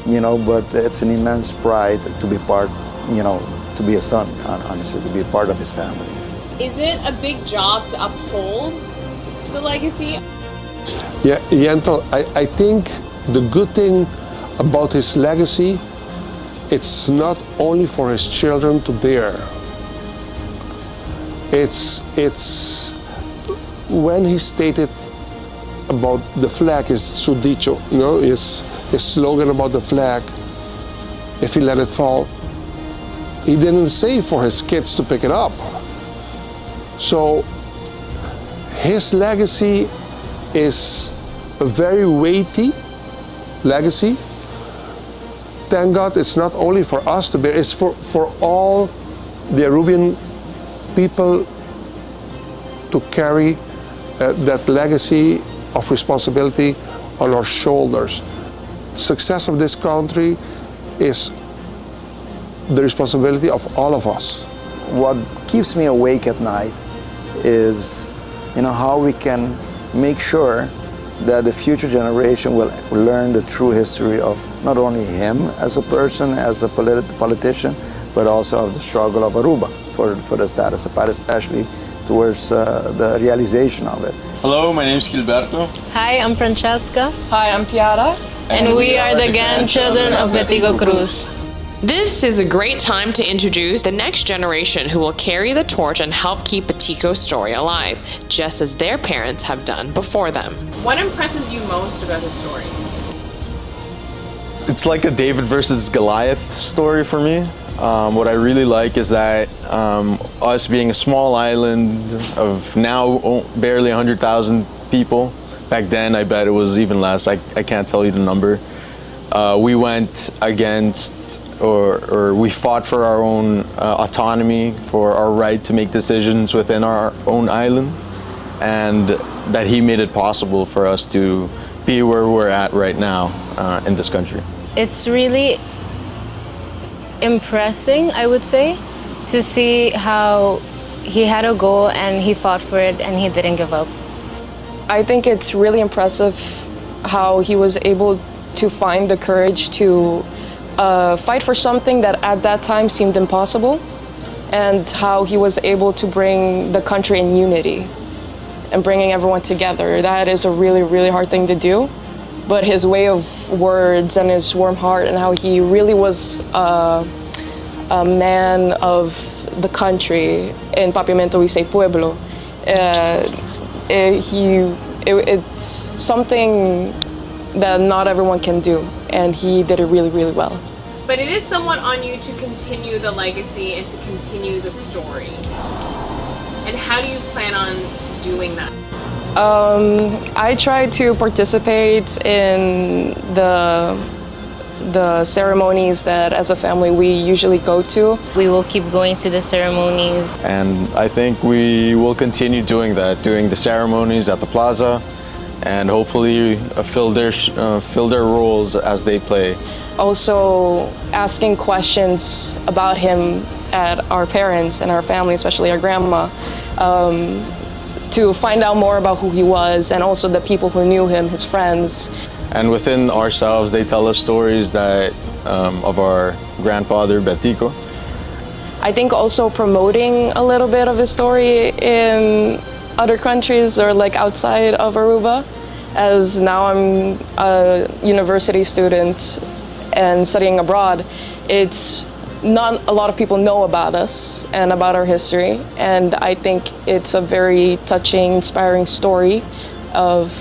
you know, but it's an immense pride to be part, you know, to be a son, honestly, to be a part of his family. Is it a big job to uphold the legacy? Yeah, Yentl, I, I think the good thing about his legacy, it's not only for his children to bear. It's, it's when he stated about the flag, his su dicho, you know, his, his slogan about the flag, if he let it fall, he didn't say for his kids to pick it up. So his legacy is a very weighty legacy. Thank God it's not only for us to bear, it's for, for all the Arubian people to carry uh, that legacy of responsibility on our shoulders. Success of this country is the responsibility of all of us. What keeps me awake at night is, you know, how we can make sure that the future generation will learn the true history of not only him as a person, as a polit politician, but also of the struggle of Aruba for, for the status apart, especially towards uh, the realization of it. Hello, my name is Gilberto. Hi, I'm Francesca. Hi, I'm Tiara. And, and we, are the grandchildren of Betico Croes. This is a great time to introduce the next generation who will carry the torch and help keep Betico's story alive, just as their parents have done before them. What impresses you most about his story? It's like a David versus Goliath story for me. Um, what I really like is that um, us being a small island of now barely 100,000 people, back then I bet it was even less, I, I can't tell you the number. Uh, we went against or, or we fought for our own uh, autonomy, for our right to make decisions within our own island, and that he made it possible for us to be where we're at right now uh, in this country. It's really impressing, I would say, to see how he had a goal and he fought for it and he didn't give up. I think it's really impressive how he was able to find the courage to uh, fight for something that at that time seemed impossible and how he was able to bring the country in unity and bringing everyone together. That is a really, really hard thing to do. But his way of words and his warm heart and how he really was a, a man of the country. In Papiamento, we say pueblo. Uh, eh, he, it, it's something that not everyone can do, and he did it really, really well. But it is somewhat on you to continue the legacy and to continue the story. And how do you plan on doing that? Um, I try to participate in the the ceremonies that as a family we usually go to. We will keep going to the ceremonies. And I think we will continue doing that, doing the ceremonies at the plaza and hopefully uh, fill their, uh, fill their roles as they play. Also asking questions about him at our parents and our family, especially our grandma, um, to find out more about who he was and also the people who knew him, his friends. And within ourselves, they tell us stories that um, of our grandfather, Betico. I think also promoting a little bit of his story in other countries or like outside of Aruba, as now I'm a university student and studying abroad, it's not a lot of people know about us and about our history. And I think it's a very touching, inspiring story of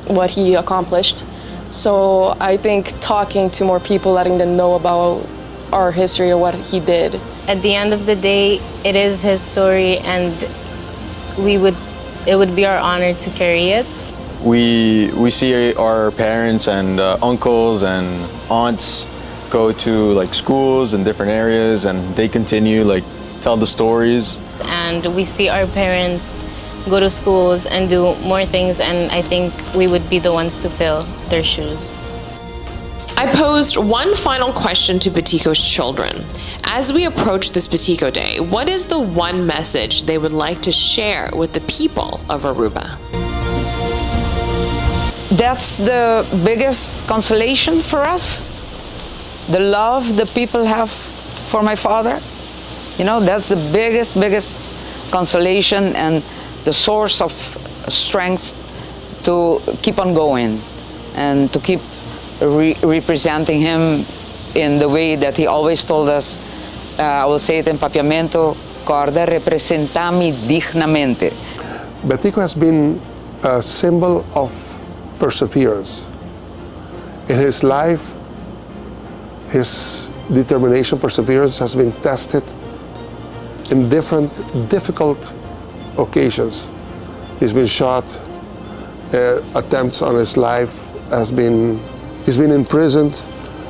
what he accomplished. So I think talking to more people, letting them know about our history or what he did. At the end of the day, it is his story and we would it would be our honor to carry it. We, we see our parents and uh, uncles and aunts go to like schools in different areas and they continue like tell the stories. And we see our parents go to schools and do more things and I think we would be the ones to fill their shoes. I posed one final question to Betico's children. As we approach this Betico Day, what is the one message they would like to share with the people of Aruba? That's the biggest consolation for us. The love the people have for my father. You know, that's the biggest, biggest consolation and the source of strength to keep on going and to keep re representing him in the way that he always told us, uh, I will say it in Papiamento, Corda representami dignamente. Betico has been a symbol of perseverance. In his life, his determination, perseverance has been tested in different difficult occasions. He's been shot, uh, attempts on his life has been, he's been imprisoned,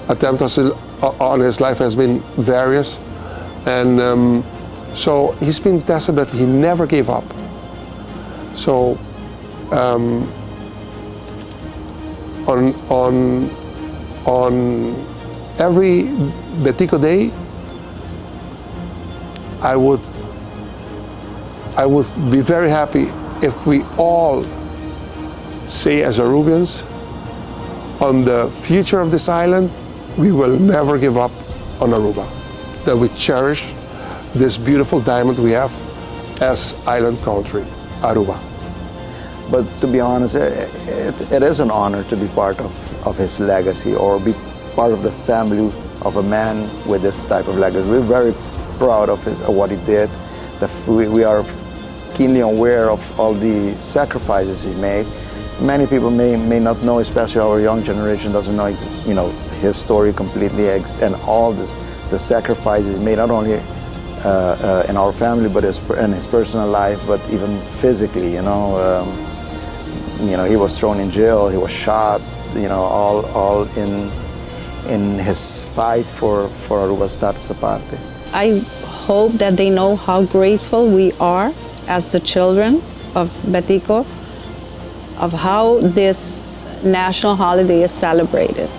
attempts on his life has been various. And um, so he's been tested, but he never gave up. So um, on, on, on every Betico Day, I would I would be very happy if we all say as Arubians on the future of this island, we will never give up on Aruba. That we cherish this beautiful diamond we have as island country, Aruba. But to be honest, it, it, it is an honor to be part of, of his legacy or be part of the family of a man with this type of legacy. We're very proud of, his, of what he did. The, we, we are keenly aware of all the sacrifices he made. Many people may, may not know, especially our young generation doesn't know, you know, his story completely and all this, the sacrifices he made, not only uh, uh, in our family, but his, in his personal life, but even physically, you know. Um, you know, he was thrown in jail, he was shot, you know, all, all in, in his fight for, for Aruba Status Aparte. I hope that they know how grateful we are as the children of Betico, of how this national holiday is celebrated.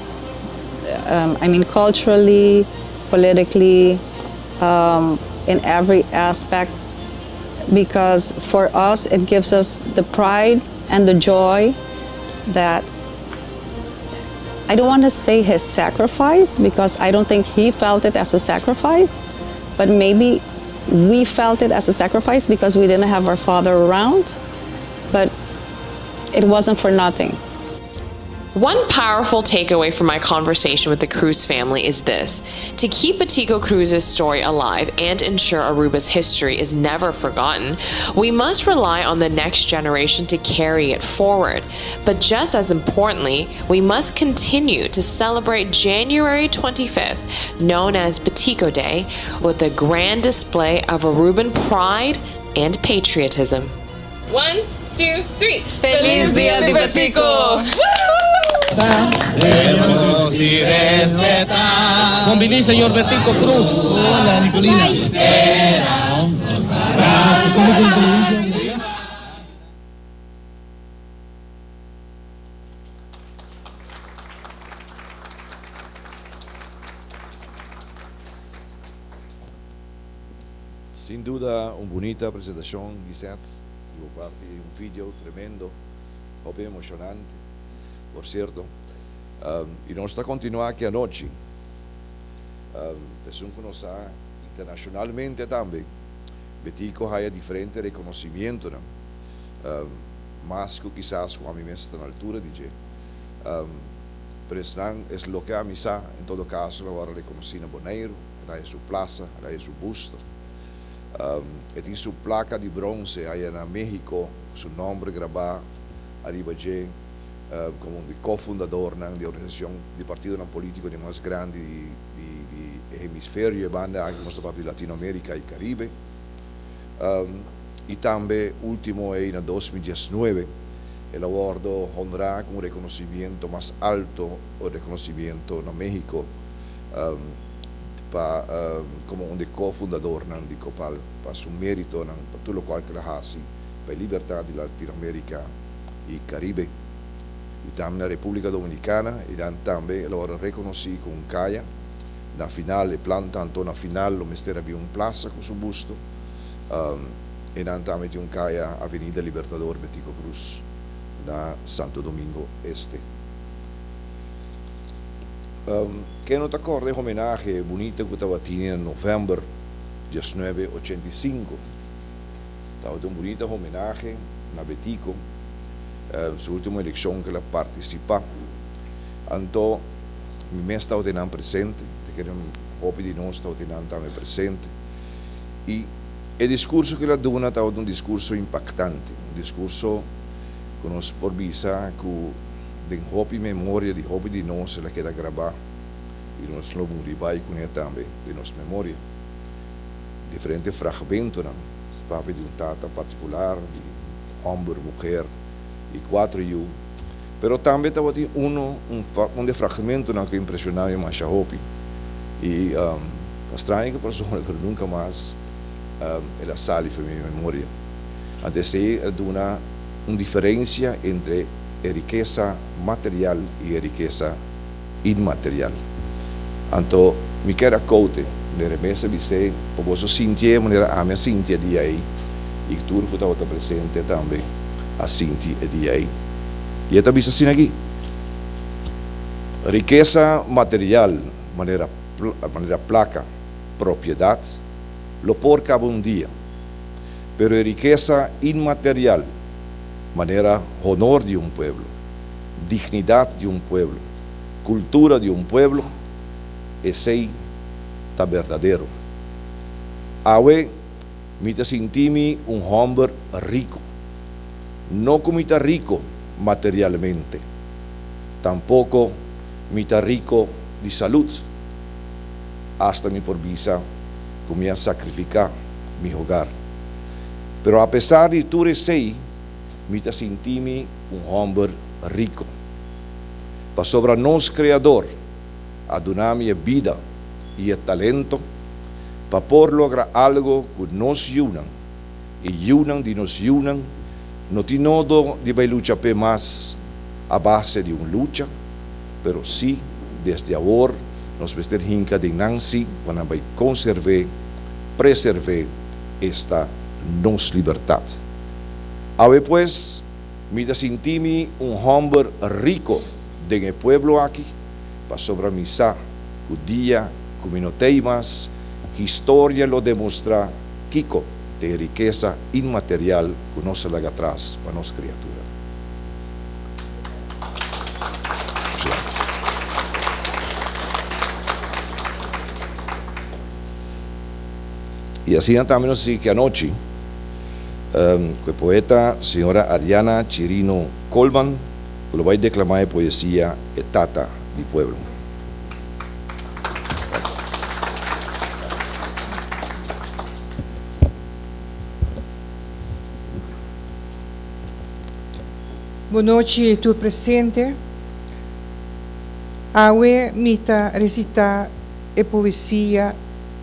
Um, I mean, culturally, politically, um, in every aspect, because for us, it gives us the pride and the joy that I don't want to say his sacrifice because I don't think he felt it as a sacrifice, but maybe we felt it as a sacrifice because we didn't have our father around, but it wasn't for nothing. One powerful takeaway from my conversation with the Cruz family is this to keep Betico Croes's story alive and ensure Aruba's history is never forgotten, we must rely on the next generation to carry it forward. But just as importantly, we must continue to celebrate January 25th, known as Betico Day, with a grand display of Aruban pride and patriotism. One, two, three. Feliz Dia di Betico! Bon bini, señor Betico Croes. Hola, Nicolina. Sin duda un bunita presentacion Gisette di bo parti un video tremendo hopi emocionante por cierto y nos ta continua aki anochi esun cu nos sa internacionalmente tambe Betico haya diferente reconocimientonan mas cu kisas cu ami mes ta na altura di dje pero esnan es loke ami sa en todo caso lo worde reconoci na Boneiru. El haya su plaza, el haya su busto. E tin su placa di bronce aya na Mexico cu su nomber grabá ariba dje como un di cofundadornan di organisacion di partidonan politico di mas grandi di di e hemisferio e banda aki nos ta papia di Latinoamerica y Caribe. Y tambe ultimo ey na 2019 el a wordo honra cu un reconocimiento mas alto o reconocimiento na Mexico. pa komo un di e ko-fundadornan di Copal pa su meritonan pa tur lokual ku el a hasi pa e libertat di Latinoamerika i Karibe. I tambe na Repúblika Dominikana i nan tambe el a wòrdu rekonosí ku un kaya. Na final e plan ta anto na final lo mester a bin un plasa ku su busto. E nan tambe tin un kaya Avenida Libertador Betico Croes na Santo Domingo Este. Ken no ta kòrda e homenahe bunita ku tabatin na novèmber diesnuebe ochenta i sinku? Tabata un bunita homenahe na Betico, su último elekshon ku el a partisipá. Anto mi mes tabata einan presente, ta kere hopi di nos tabata einan tambe presente. I e diskurso ku el a duna tabata un diskurso impaktante, un diskurso ku nos por bisa ku. Den hopi memoria di hopi di nos el a keda grabá i nos lo muri bai kuné tambe den nos memoria. Diferente fragmentonan sa papia di un tata partikular, di un hòmber, muher i kuatro yu. Pero tambe tabatin uno, un di e fragmentonan ku impreshoná mi masha hopi i ta straño ku persona pero nunka mas el a sali for mi memoria. Anto esei a duna un diferensia entre e rikesa material i e rikesa inmaterial. Anto mi kier a koute Manera e mes a bis'é, Pa boso sintié manera ami a sinti e dia ei, i tur ku tabata presente tambe a sinti e dia ei. I e ta bisa asina aki, Rikesa material manera manera plaka, propiedat, lo por kaba un dia, pero e rikesa inmaterial manera honor di un pueblo, dignidat di un pueblo, kultura di un pueblo, esei ta berdadero. Awe mi ta sinti mi un hòmber riku. No ku mi ta riku materialmente, tampoko mi ta riku di salud. Asta mi por bisa ku mi a sakrifiká mi hogar. Pero apesar di tur esei, mi ta sinti mi un hòmber riku. Pasobra nos Kreador a duna mi e bida i e talento pa por logra algo ku nos yunan i yunan di nos yunan no tin nodo di bai lucha p'e mas a base di un lucha, pero sí desde awor nos mester hinka den nan sí pa nan bai konserv'é, preserv'é, esta nos libertat. Awe pues mi ta sinti mi un hòmber riko den e pueblo aki, pasobra mi sa ku dia ku mi no t'ei mas, historia lo demostrá kiko ta e rikesa inmaterial ku nos a laga atras pa nos kriatura. I asina tambe nos a sigui ki anochi ku e poeta señora Ariana Chirino Colman ku lo bai deklamá e poesia E Tata di Pueblo. Bon nochi tur presente. Awe mi ta recita e poesia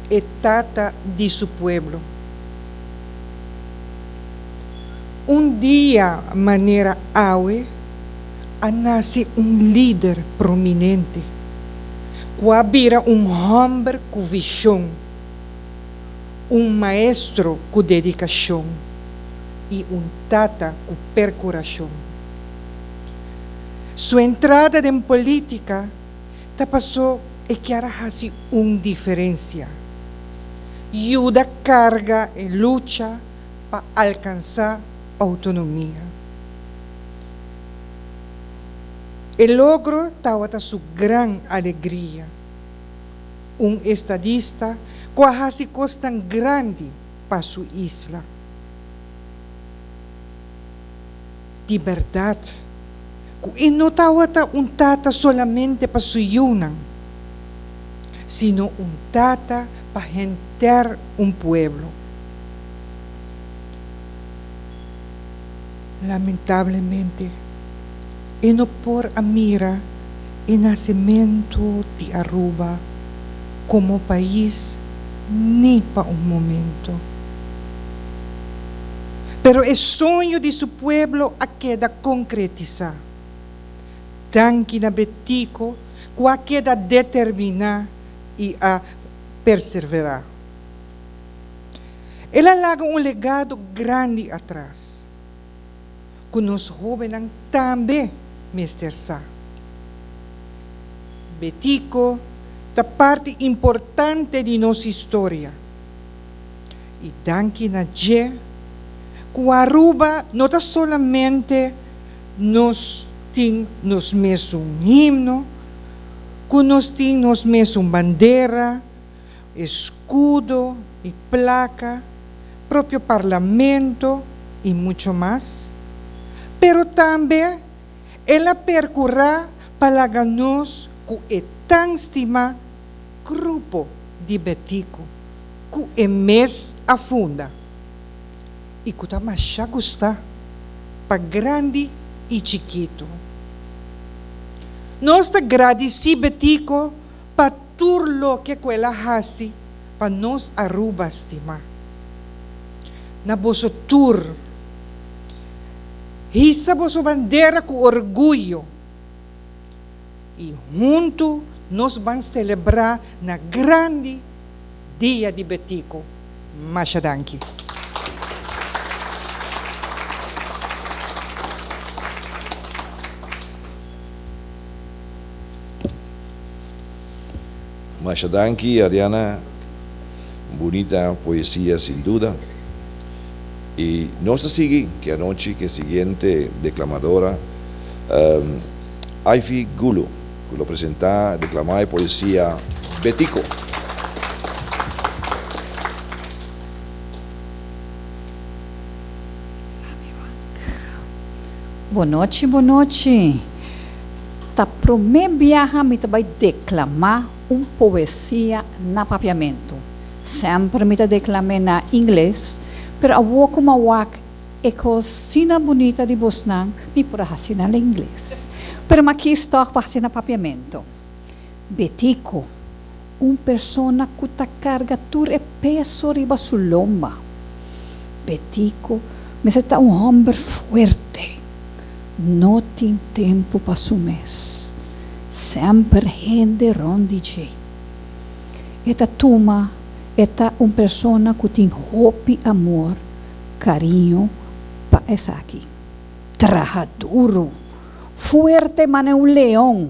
E Tata di su Pueblo. Un dia manera awe a nace un lider prominente cu a bira un homber cu vision, un maestro cu dedicacion y un tata cu percuracion. Su entrada den politica ta paso e kier a haci un diferencia, yuda carga e lucha pa alcansa autonomia. E logro tawata su gran alegria. Un estadista cu a haci cosnan grandi pa su isla. Di berdad cu e no tawata un tata solamente pa su yiunan, sino un tata pa henter un pueblo. Lamentablemente, e no por a mira e nacemento di Aruba como pais ni pa un momento. Pero e soño di su pueblo a keda concretisa. Danki na Betico cu a keda determina y a perservera. El a laga un legado grandi atras, ku nos hóbennan tambe mester sa. Betico ta parti importante di nos historia i danki na dje ku Aruba no ta solamente nos tin nos mesun himno, ku nos tin nos mesun bandera, escudo y placa, propio parlamento y mucho mas, pero tambe el a percura pa laga nos cu e tan stima grupo di Betico cu e mes a funda y cu ta masha gusta pa grandi y chikito. Nos ta gradici Betico pa tur loke ku el a hasi pa nos Aruba stimá. Na boso tur, hisa boso bandera ku orguyo i huntu nos ban selebrá na grandi Dia di Betico. Masha danki. Masha danki Ariana, bunita poesia sin duda. Y nos ta sigui ke anochi ke siguiente declamadora Ivy Gulu cu lo presenta declama e poesia Betico. Bonochi bonochi. Ta prome biaha mi ta bai declama un poesia na Papiamento. Semper mi ta declam'e na Ingles, pero awor cu m'a wak e cos sina bunita di bosnan, mi por a haci na Ingles. Pero m'a kies toch pa haci na Papiamento. Betico, un persona cu ta carga tur e peso riba su lomba. Betico mester ta un homber fuerte. No tin tempu pa su mes. Semper hende rond di dje. E ta tuma, e ta un persona ku tin hopi amor, kariño pa esaki. Traha duru, fuerte mane un leon,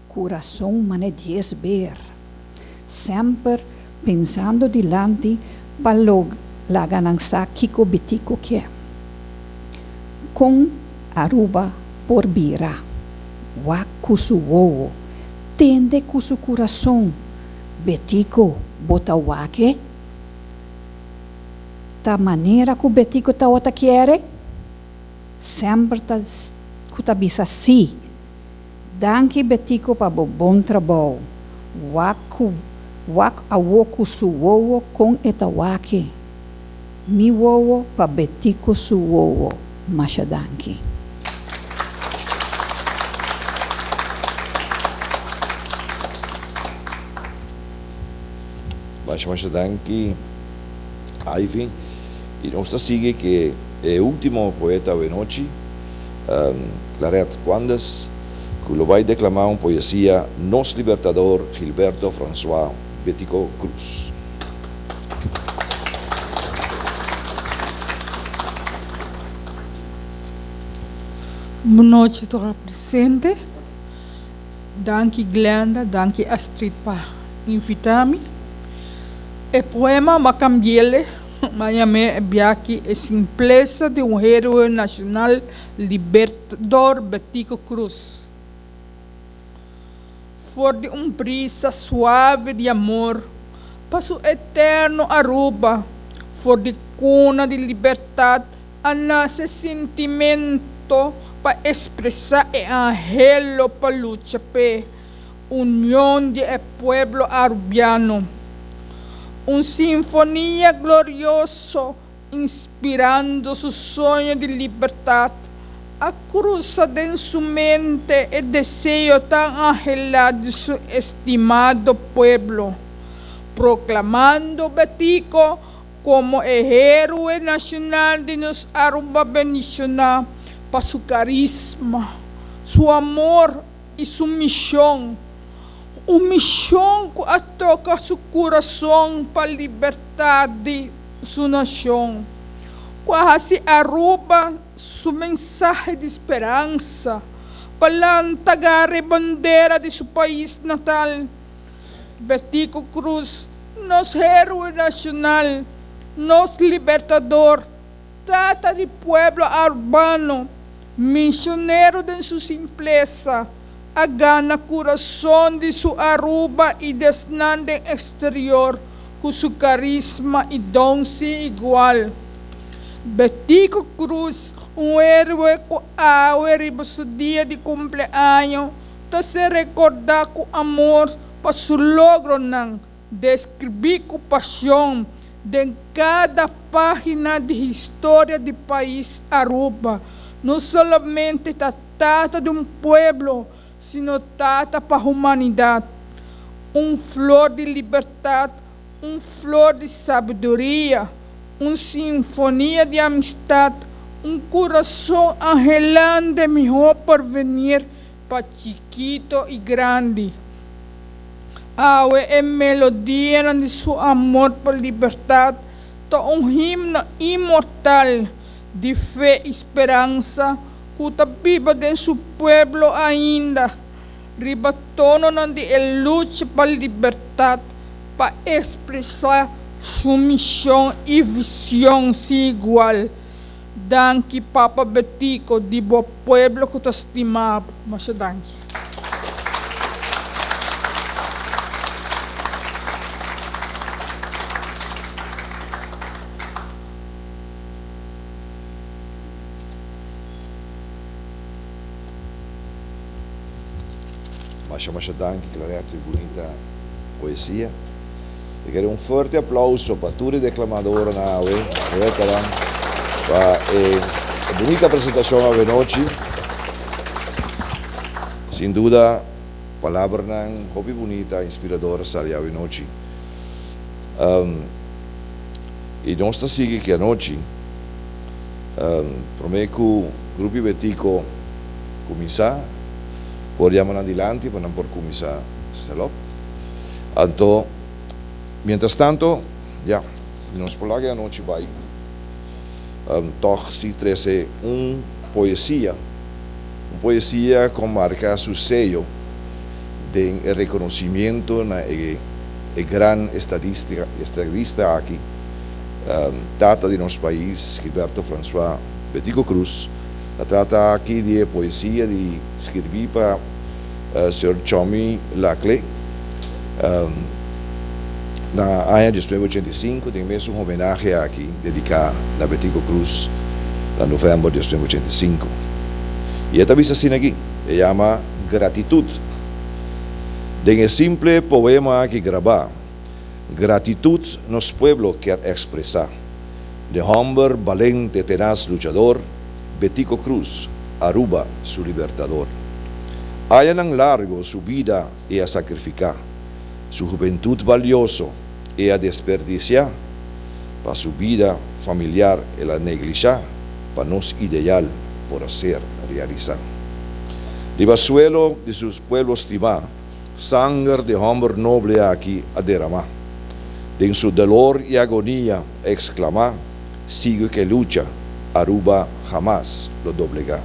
kurason mane dies ber. Semper pensando dilanti pa lo laga nan sa kiko Betico ke. Kon Aruba por bira? Wak ku su wowo, tende ku su kurason, Betico bo ta wak e? Ta manera ku Betico tawata kiere? Semper ta ku ta bisa si. Danki Betico pa bo bon trabou. Wak ku wak awo ku su wowo kon e ta wak e. Mi wowo pa Betico su wowo. Masha danki. Masha masha danki Ivy. Y nos ta sigui ke e ultimo poeta awenochi. Claret Quandes, cu lo bay declama un poesia Nos Libertador Gilberto Francois Betico Croes. Bon nochi tur presente. Danki Glenda, danki Astrid pa invita mi. E poema m'a cambiele. M'a yam'é e biachi E simplesa di un héroe nashonal libertador Betico Croes. For di un brisa suave di amor pa su eterno Aruba, for di cuna di libertad a nace sintimento pa expresa e anhelo pa lucha p'e union di e pueblo arubiano. Un sinfonia glorioso inspirando su soño di libertad a cruza den su mente e deseo tan anhelá di su estimado pueblo, proclamando Betico como e héroe nacional di nos Aruba bendicioná pa su carisma, su amor i su mishon, un mishon ku a toka su kurason pa libertat di su nashon, ku a hasi Aruba su mensahe di speransa pa lanta gara e bandera di su pais natal. Betico Croes, nos héroe nashonal, nos libertador, Tata di pueblo arubano, misionero den su simplesa, a gana kurason di su Aruba i desnan den eksterior ku su karisma i don sin igual. Betico Croes, un héroe ku awe riba su dia di kumpleaño ta ser rekordá ku amor pa su logronan, Deskribí ku pasion den kada página di historia di pais Aruba, no solamente ta tata di un pueblo, sino tata pa humanidat. Un flor di libertat, un flor di sabiduria, un sinfonia di amistat, un kurason anhelando e mihó porvenir pa chikito i grandi. Awe e melodianan di su amor pa libertat ta un himno inmortal di fe i speransa ku ta biba den su pueblo ainda riba tononan di e lucha pa libertat pa ekspresá su mishon i vision sin igual. Danki Papa Betico di bo pueblo ku ta stima bo. Masha danki. Masha masha danki Clarette e bunita poesia. Mi kere un fuerte aplauso pa tur e declamadornan awe, poetanan, pa e bunita presentacion awe nochi. Sin duda palabranan hopi bunita, inspirador a sali awe nochi. Y nos ta sigui ki anochi, prome cu Grupo Betico cuminsa, por yama nan dilanti pa nan por cuminsa stel op. Anto, mientras tanto, ya, nos por laga e anochi bai, tog si trece un poesia, un poesia cu a marca su seyo den e reconocimiento na e e gran estadista aki, tata di nos pais, Gilberto Francois Betico Croes. Ta trata aki di e poesia di skirbi pa señor Chommy Laclé na aña diesnuebe ochenta i sinku den mesun homenahe aki dediká na Betico Croes na novèmber diesnuebe ochenta i sinku. I e ta bisa asina aki, e yama Gratitut. Den e simple poema aki grabá, Gratitut nos pueblo kier ekspresá. De hòmber balente tenaz luchador, Betico Croes, Aruba su libertador. Añanan largo su bida e a sakrifiká, su hubentut balioso e a desperdisiá, pa su bida familiar el a neglishá, pa nos ideal por a ser realisá. Riba suelo di su pueblo stimá, sanger di hòmber noble aki a deramá. Den su dolor i agonia a eksklamá, Sigui ku e lucha, Aruba hamas lo doblegá.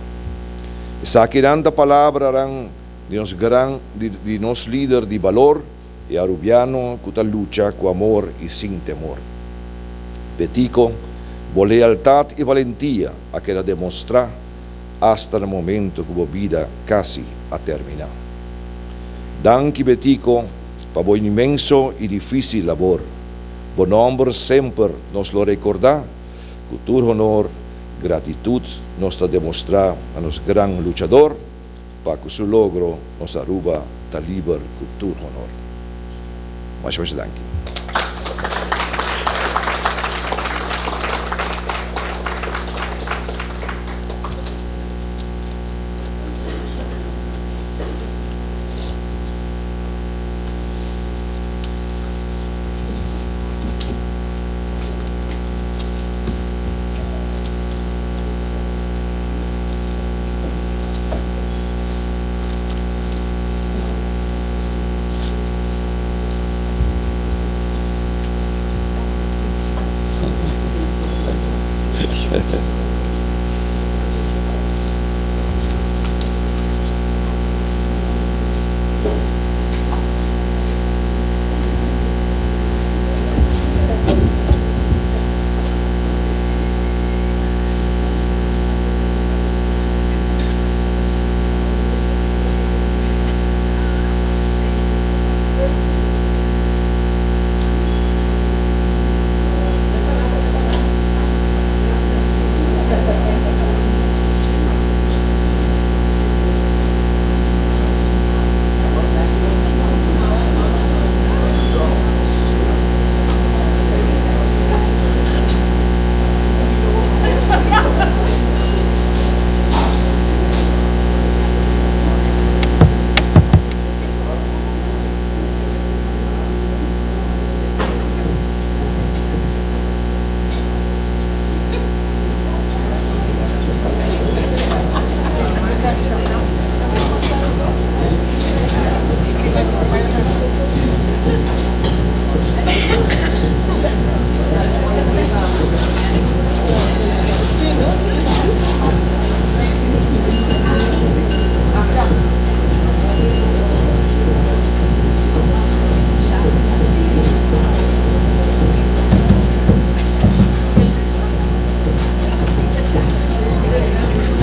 Esakinan ta palabranan di nos gran di nos lider di balor, E Arubiano cu ta lucha cu amor y sin temor. Betico, bo lealtad y valentia a keda demostra hasta na momento cu bo bida casi a termina. Danki Betico pa bo inmenso y dificil labor. Bo nomber semper nos lo recorda cu tur honor, gratitud nos ta demostra na nos gran luchador, Pa cu su logro nos Aruba ta liber cu tur honor. Masha masha danki.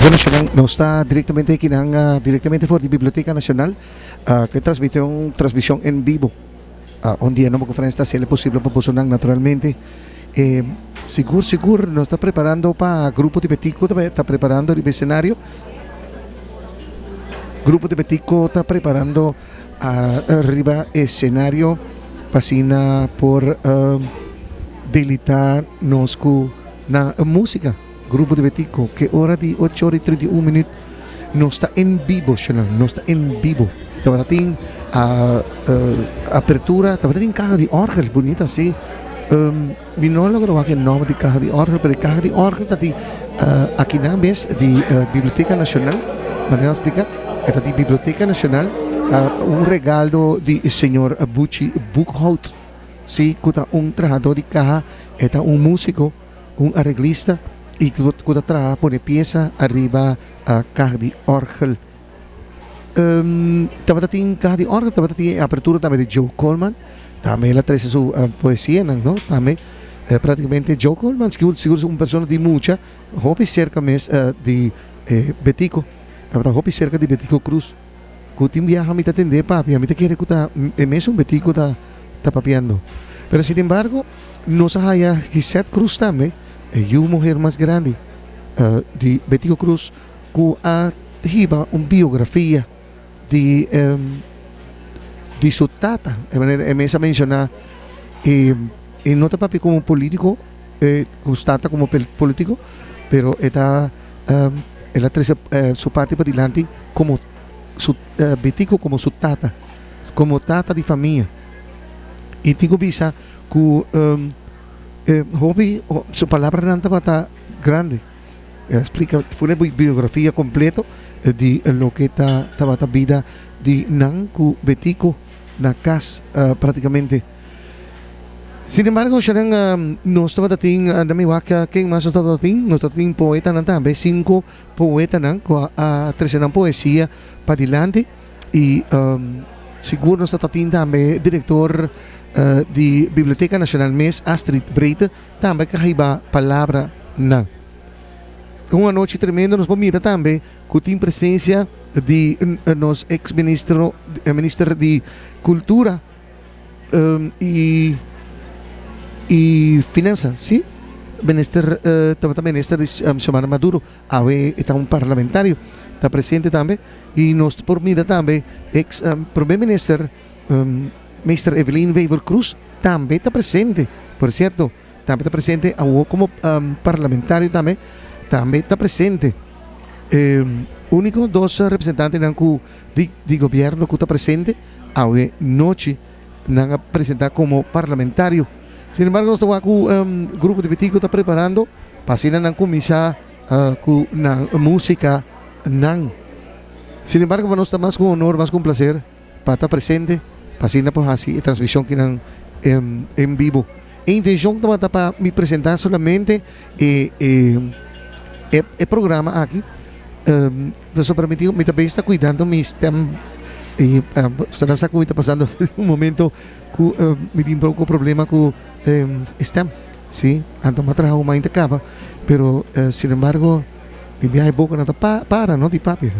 Bueno, Sharon, nos ta directamente aki nan, directamente for di Biblioteca Nacional, cu transmite un transmision en vivo. Un dia Nobo Conferencia ta haciendo posible pa boso nan, naturalmente. E sigur, sigur nos ta preparando pa Grupo di Betico ta, ta preparando riba escenario. Grupo di Betico ta preparando riba escenario pa asina por deleita nos cu nan musica. Grupo di Betico, ke ora di ocho ora y 31 minuut nos ta en bibo, shonan, nos ta en bibo. Tabata tin apertura, tabata tin caha di orgel, bunita si. Mi no a logra wak e nomber di caha di orgel, pero e caha di orgel ta di akinan mes di Biblioteca Nacional, manera a splica, e ta di Biblioteca Nacional, un regaldo di señor Buchi Boekhout, si, cu ta un trahador di caha, e ta un musico. Un areglista y cu ta traha pone pieza ariba caha di orgel. Tabata tin caha di orgel, tabata tin e apertura tambe di Joe Coleman, tambe el a trece su poesianan, no? Tambe practicamente Joe Coleman sigur sigur un persona di mucha hopi cerca mes di Betico, tabata hopi cerca di Betico Croes, cu tin biaha mi ta tende papia, mi ta kere cu ta e mesun Betico ta papiando, pero sin embargo. Nos a haya Gisette Cruz tambe, e yu muher mas grandi di Betico Cruz, cu a hiba un biografia di di su tata. E manera e mes a menciona, e no ta papia como politico, cu su tata como politico, pero e ta el a trece su parti padilanti como su Betico como su tata, como tata di famia. Y tin cu bisa cu e hopi su palabranan tabata grandi. El a splica full e biografia completo di loke ta tabata bida di nan cu Betico na cas practicamente. Sin embargo, Sharon, nos tabata tin, na mi wak ken mas nos tabata tin? Nos tabata tin poetanan tambe, cinco poetanan cu a trece nan poesia padilanti. Y sigur nos ta ta tin tambe director di Biblioteca Nacional mes, Astrid Breite, tambe ka hiba palabra nan. Un anochi tremendo nos por mira tambe cu tin presencia di nos ex ministro, minister di Cultura y y Finansa, si? Minister tabata minister di Xiomara Maduro. Awe e ta un parlamentario ta presente tambe y nos por mira tambe ex prome minister Meester Evelyn Wever Croes tambe ta presente, por cierto tambe ta presente awo como parlamentario tambe tambe ta presente. E unico dos representantenan cu di gobierno cu ta presente awe nochi nan a presenta como parlamentario. Sin embargo nos ta wak cu grupo di Betico ta preparando pa asina nan cuminsa cu nan musica nan. Sin embargo pa nos ta mas cu un honor, mas cu un placer pa ta presente pa asina por haci e transmision kinan en bibo. E intencion tabata pa mi presenta solamente e e programa aki pasobra mi tin mi ta bes ta cuidando mi stem y nan sa cu mi ta pasando un momento cu mi tin poco problema cu e stem si anto mi a traha un mainta caba pero sin embargo di biaha e boca no ta para no di papia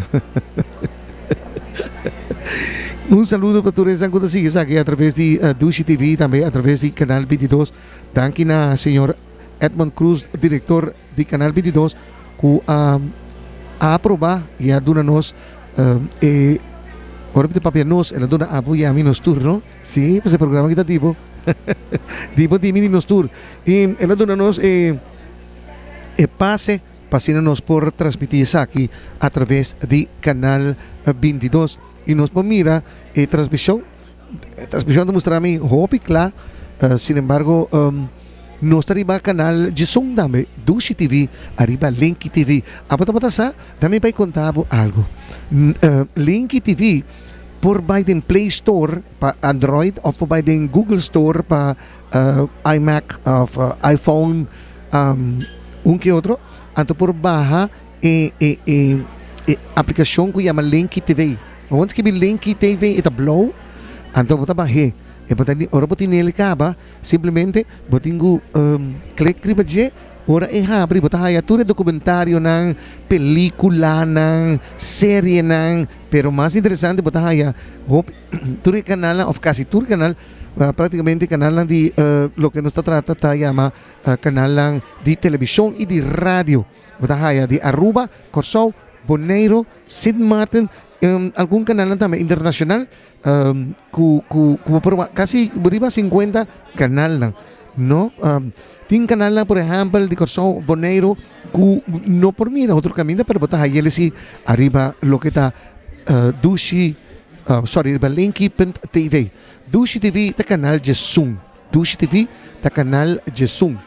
un saludo pa tur esnan cu ta sigui esaki a traves di Dushi TV tambe a traves di canal 22 danki na señor Edmond Cruz director di canal 22 cu a aproba y a duna nos e ora mi ta papia nos el a duna abo y ami nos tur no si pues e programa aki ta tipo tipo di mi di nos tur y el a duna nos e e pase pa asina nos por transmiti esaki a traves di canal 22 y nos por mira e transmision E transmision ta mustra mi hopi kla, sin embargo nos ta riba kanal djesun tambe, Dushi TV, ariba Linky TV. Abo tabata sa? Da mi bai konta bo algu. Linky TV por bai den Play Store pa Android of por bai den Google Store pa iMac of iPhone, un ke otro, anto por baha e e e e aplikashon ku yama Linky TV. Bo skibi Linky TV e ta blou, anto bo ta bah'é. E bo ta ora bo tin el kaba, simplemente bo tin ku klik riba dje. Ora e habri bo ta haya tur e dokumentarionan, pelikulanan, serienan, pero mas interesante bo ta haya hopi tur e kanalnan òf kasi tur kanal, praktikamente kanalnan di loke nos ta trata ta yama kanalnan di televishon i di radio. Bo ta haya di Aruba, Kòrsou, Boneiru, Sint Maarten, algun kanalnan tambe internashonal ku ku ku bo por wak kasi riba sinkuenta kanalnan no. Tin kanalnan por ehèmpel di Kòrsou, Boneiru ku no por mira otro kaminda pero bo ta haya el si ariba loke ta Dushi sorry riba Linky punt TV. Dushi TV ta kanal djesun. Dushi TV ta kanal djesun.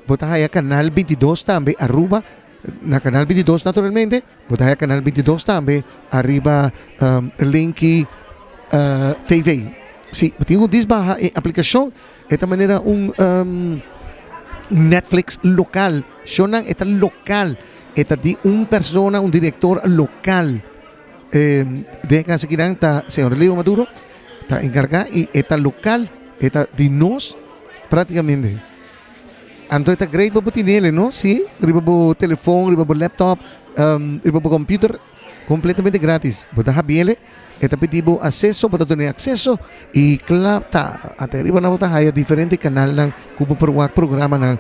Bo ta haya kanal bintidos tambe Aruba na kanal bintidos naturalmente bo ta haya kanal bintidos tambe ariba Linky TV. Si bo tin ku disbaha e aplikashon e ta manera un Netflix lokal. Shownan e ta lokal e ta di un persona un direktor lokal. Den e kas akinan ta señor Leo Maduro ta enkargá i e ta lokal e ta di nos praktikamente. Anto e ta great pa bo tinele no si riba bo telefon riba bo laptop riba bo computer completamente gratis bo ta habiele e ta pidi bo aceso bo ta duna e acceso y cla ta ata riba nan bo ta haya diferente canalnan cu bo por wak programanan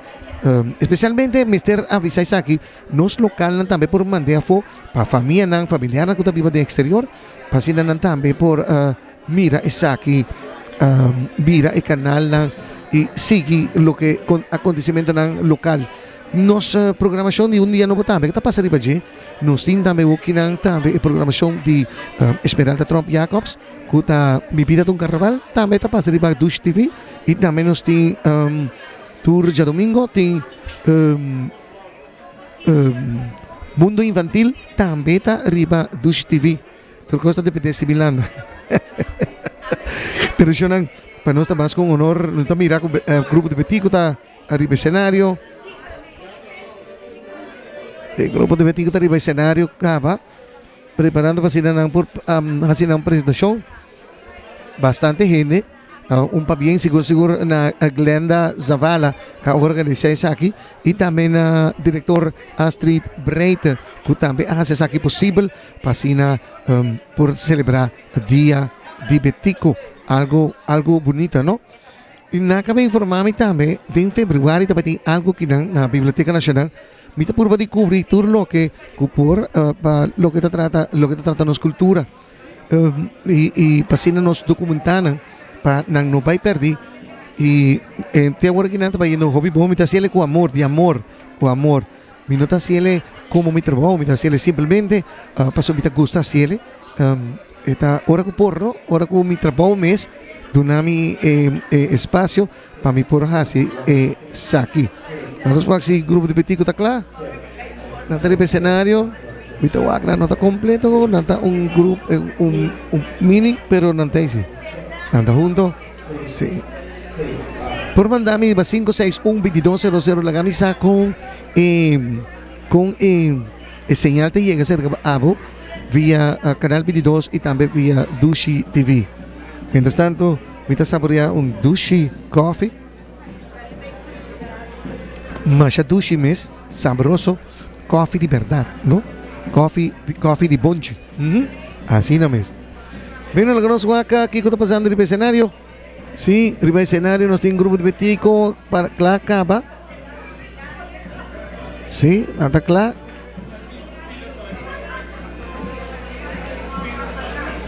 especialmente mester avisa esaki nos localnan tambe por mande afo pa famianan familiarnan cu ta biba den exterior pa asina nan tambe por Mira esaki, mira e kanalnan i sigui loke akontesimentonan lokal. Nos programashon di un dia nobo tambe ta pasa riba dje. Nos tin tambe wokinan tambe e programashon di Esmeralda Tromp Jacobs ku ta Mi Bida ta un Karnaval tambe ta pasa riba Dush TV i tambe nos tin tur djadomingo tin Mundo Infantil tambe ta riba Dush TV. Tur kos ta depende si Milanda. Pero shownan, pa nos ta mas ku un honor, nos ta mira ku grupo di Betico ta ariba escenario. E grupo di Betico ta ariba escenario kaba, preparando pa asina nan por hasi nan presentacion. Bastante hende. Un pabien sigur sigur na Glenda Zavala ku a organisá esaki i tambe na direktor Astrid Breite ku tambe a hasi esaki posibel pa asina por selebrá Dia di Betico. Algo algo bunita no? I nan a kaba informá mi tambe den febrüari tabatin algo kinan na Biblioteka Nashonal. Mi ta purba di kubri tur loke ku por pa loke ta trata loke ta trata nos kultura. I i pa asina nos documentanan pa nan no bai perdi i te awor aki nan ta bai yendo hopi bon mi ta hasiele ku amor di amor ku amor mi no ta hasiele komo mi trabou mi ta hasiele simplemente pasobra mi ta gusta hasiele e ta ora ku por no ora ku mi trabou mes duna mi e espasio pa mi por hasi esaki. Nos wak si grupo di Betico ta kla. Nan ta riba escenario. Mi ta wak nan no ta completo. Nan ta un grupo, un, un mini, pero nan ta esi. Nan ta hunto. Si. Por manda mi riba 561 2200 laga mi sa con e con e e señal ta yega cerca abo via Canal 22 y tambe via Dushi TV. Mientras tanto Mi ta saboreá un dushi kòfi. Masha dushi mes, sabroso, kòfi di bèrdat, no? Kòfi, kòfi di bonchi. Uhm, asina mes. Beno laga nos wak kiko ta pasando riba esenario. Sí, riba esenario nos tin grupo di Betico pa kla kaba. Sí, nan ta kla.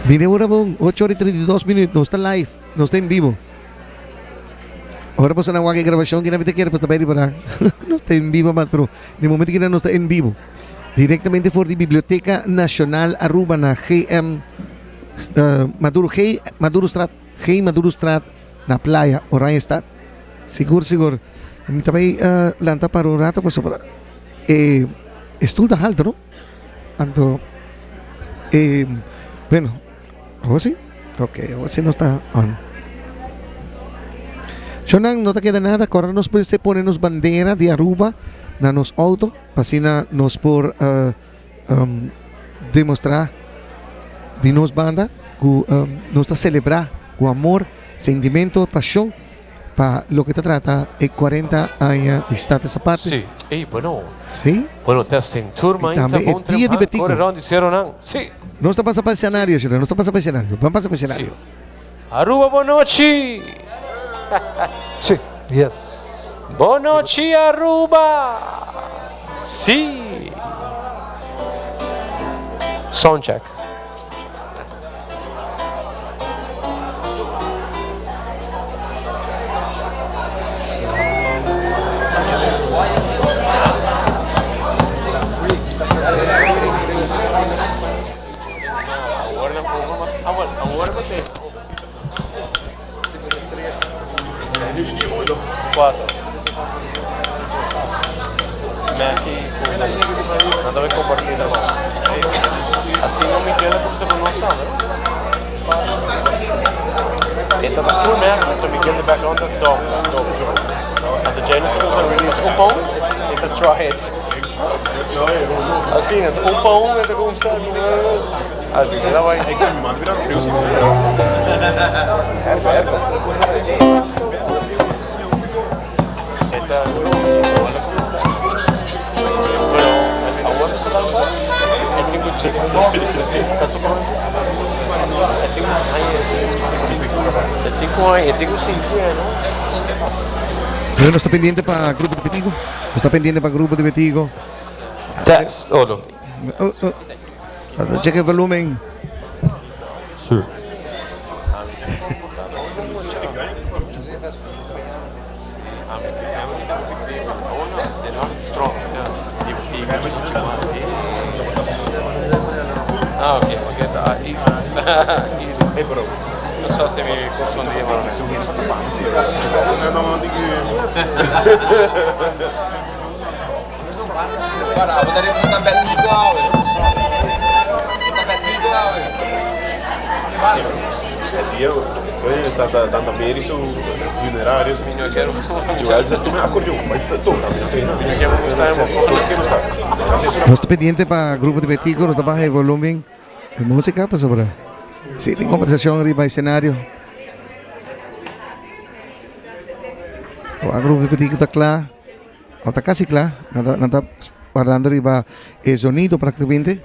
Mira ora bon, ocho ora y 32 minuut, nos ta live, nos ta en vivo. Ora boso nan wak e grabacion, kina mi ta kere pues ta bai riba nos ta en vivo mas, pero den momento kina nos ta en vivo. Directamente for di Biblioteca Nacional Aruba na GM uh, Maduro, G Maduro Straat, G Maduro Straat na Playa, Oranjestad. Sigur, sigur. Mi ta bai uh, lanta para un rato pasobra e stoel ta halto, no? Anto e bueno, awor si? Ok, awor si nos ta on. Shownan, no ta keda nada, kòrda nos mester pone nos bandera di Aruba na nos auto, pa asina nos por uh, um, demostrá di nos banda ku um, nos ta selebrá ku amor, sentimento, pasión. Pa loke ta trata e 40 aña di Status Aparte. Sí. Ey, bueno. Sí. Bueno, testing. Tur Y mainta tambe e bon dia di trempan. Betico. Corre rond di seronan. Sí. Nos ta pasa pa escenario, señor. Nos ta pasa pa escenario. Ban pasa pa escenario. Sí. Aruba bon nochi. Sí. Yes. Bon nochi Aruba. Sí. Sound check. Pero nos ta pendiente pa grupo di Betico. Nos ta pendiente pa grupo di Betico. Test, olo. Oh, oh. Check el volumen. Sí. Ah, ok, ok. Ah, Isis. Isis. No so se mi corso un dia, ma non è. Nos ta pendiente pa grupo di Betico, nos ta baha e volumen di musica pasobra si tin conversacion riba escenario. Grupo di Betico ta cla. Al ta casi cla, nan ta, nan ta wardando riba e zonido practicamente.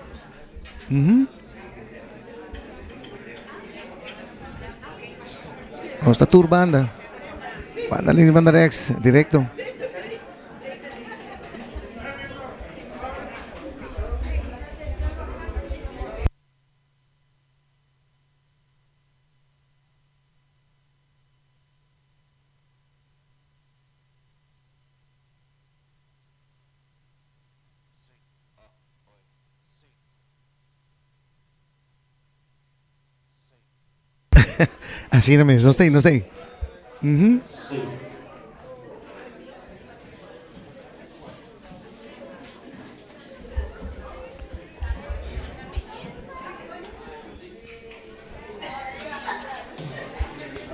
Mhm. Nos ta tur banda. Banda links, banda rechts, directo. Asina mes, nos ta ahí, nos ta ahí. Mhm.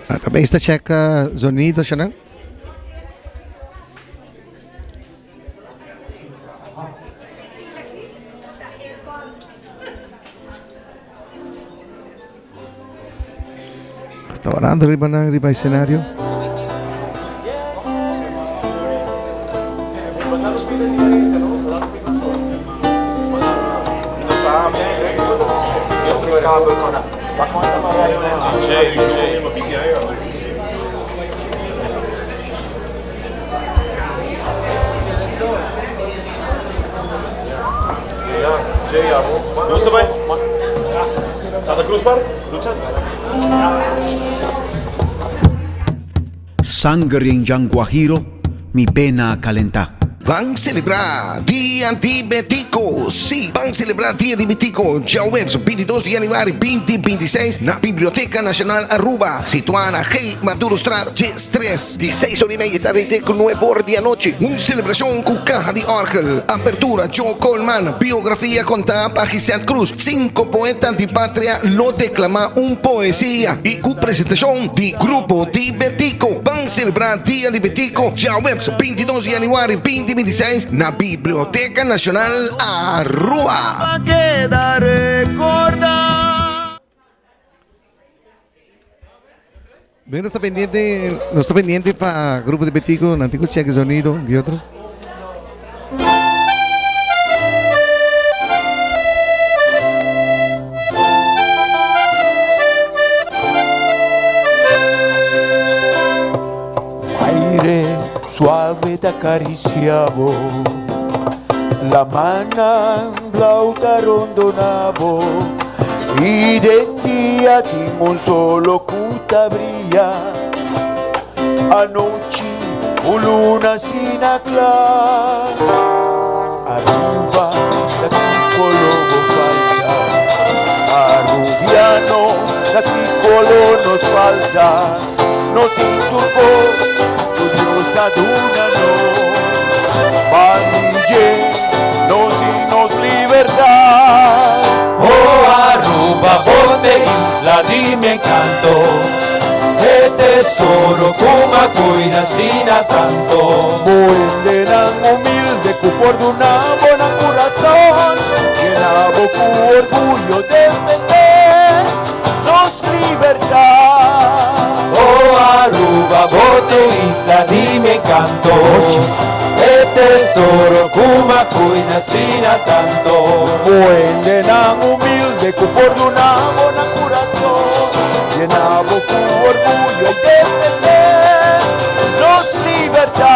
Ah, tambe esta check zonido, Shanan. Está orando riba nan, riba escenario. Sanger den Guajiro, mi bena a kalentá. Ban selebrá Dia di Betico! Sí, ban selebrá Dia di Betico djaweps bintidos di yanüari binti bintiseis na Biblioteca Nacional Aruba, situá na G. Madurostraat diestres. Di seis ora y media ta rete cu nuebe ora di anochi. Un celebracion cu caha di orgel, apertura Joe Coleman, biografia contá pa Gisette Cruz, cinco poeta di patria lo declamá un poesia y cu presentacion di Grupo di Betico. Ban celebra Dia di Betico djaweps bintidos di yanüari binti bintiseis na Biblioteca Nacional Aruba. Pa keda recorda. Nos ta pendiente, nos ta pendiente pa grupo di Betico, nan tin cu check e sonido di otro. Aire suave ta acaricia bo, Lamannan blauw ta rondona bo, Y den dia tin un solo cu ta bria, Anochi un luna asina cla. Aruba ta kico lo bo falta, Arubiano ta kico lo nos falta, Nos tin tur cos cu Dios a duna nos, Bandije nos tin nos libertad. Oh Aruba, bo t'e isla di mi encanto, E tesoro cu m'a cuida asina tanto. Bo hendenan humilde cu por duna bo nan curason, Yena bo cu orguyo defende nos libertad. Oh Aruba, bo t'e isla di mi encanto, E tesoro cu m'a cuida asina tanto. Bo hendenan humilde cu por duna bo nan curason, Yena bo cu orguyo y defende nos libertad.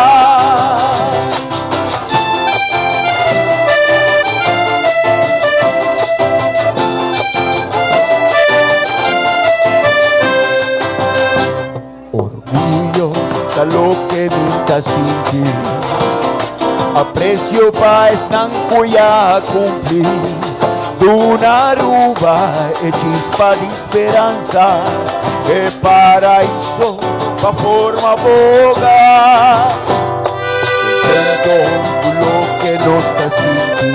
Orguyo ta loke mi ta sinti, Aprecio pa esnan cu ya a cumpli, Duna Aruba e chispa di speranza, E paraiso pa forma bo hogar. Contento cu loke nos ta sinti,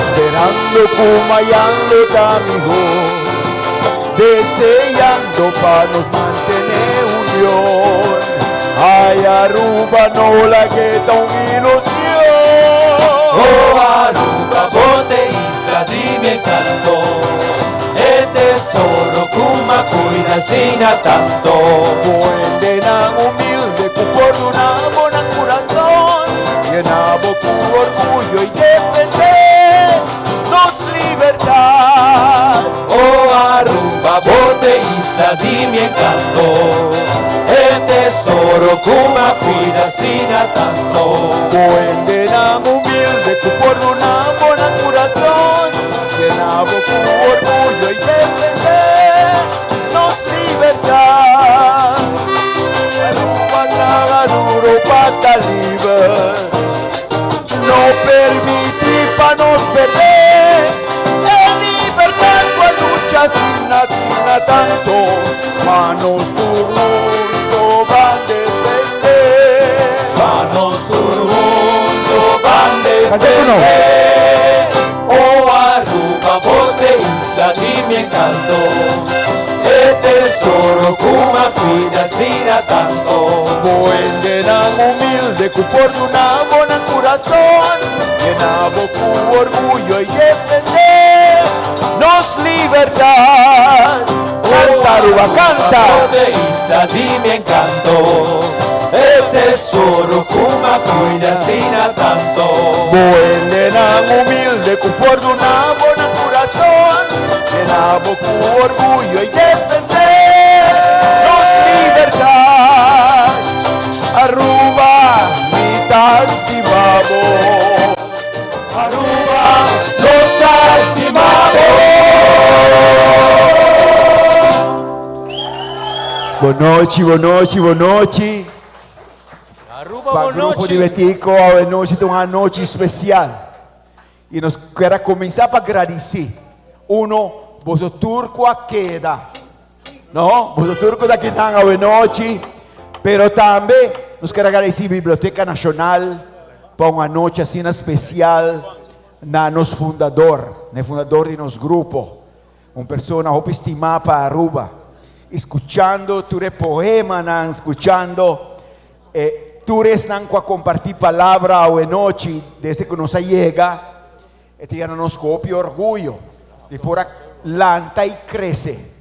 Sperando cu mayan lo ta mihor, Deseando pa nos mantene union. Ay Aruba no lag'e ta un ilusion. Oh Aruba, bo t'e isla di mi encanto, E tesoro cu m'a cuida asina tanto. Bo hendenan humilde cu por duna bo nan curason, Yena bo cu orguyo y defende nos libertad. Oh Aruba, bo t'e isla di mi encanto, E tesoro cu m'a cuida asina tanto. Bo hendenan humilde cu por duna bo nan curason, Yena bo cu orguyo y defende nos libertad. Aruba traha duro pa ta liber, No permiti pa nos perde e libertad cu a lucha asina asina tanto, Pa nos tur hunto ban defende. Pa nos tur hunto ban defende. Oh Aruba, bo t'e isla di mi encanto, E tesoro cu m'a cuida asina tanto. Bo hendenan humilde cu por duna bo nan curason, Yena bo cu orguyo y defende nos libertad. Canta Aruba, canta! Oh Aruba, bo t'e isla di mi encanto, E tesoro cu m'a cuida asina tanto. Bo hendenan humilde cu por duna bo nan curason, Yena bo cu orguyo y defende nos libertad. Aruba, mi ta stima bo. Aruba, nos ta stima bo. Bon nochi, bon nochi, bon nochi. Aruba Pa bon grupo nochi. di Betico awe nochi ta un anochi special. Y nos kier a cuminsa pa gradici uno boso tur cu a keda. No, boso tur cu ta kinan awe nochi. Pero tambe nos kier a gradici Biblioteca Nacional pa un anochi asina special na nos fundador, na e fundador di nos grupo. Un persona hopi stimá pa Aruba. I skuchando tur e poemanan, skuchando e tur esnan ku a kompartí palabra awenochi desde ku nos a yega, e ta yena nos ku hopi orguyo di por a lanta i krese.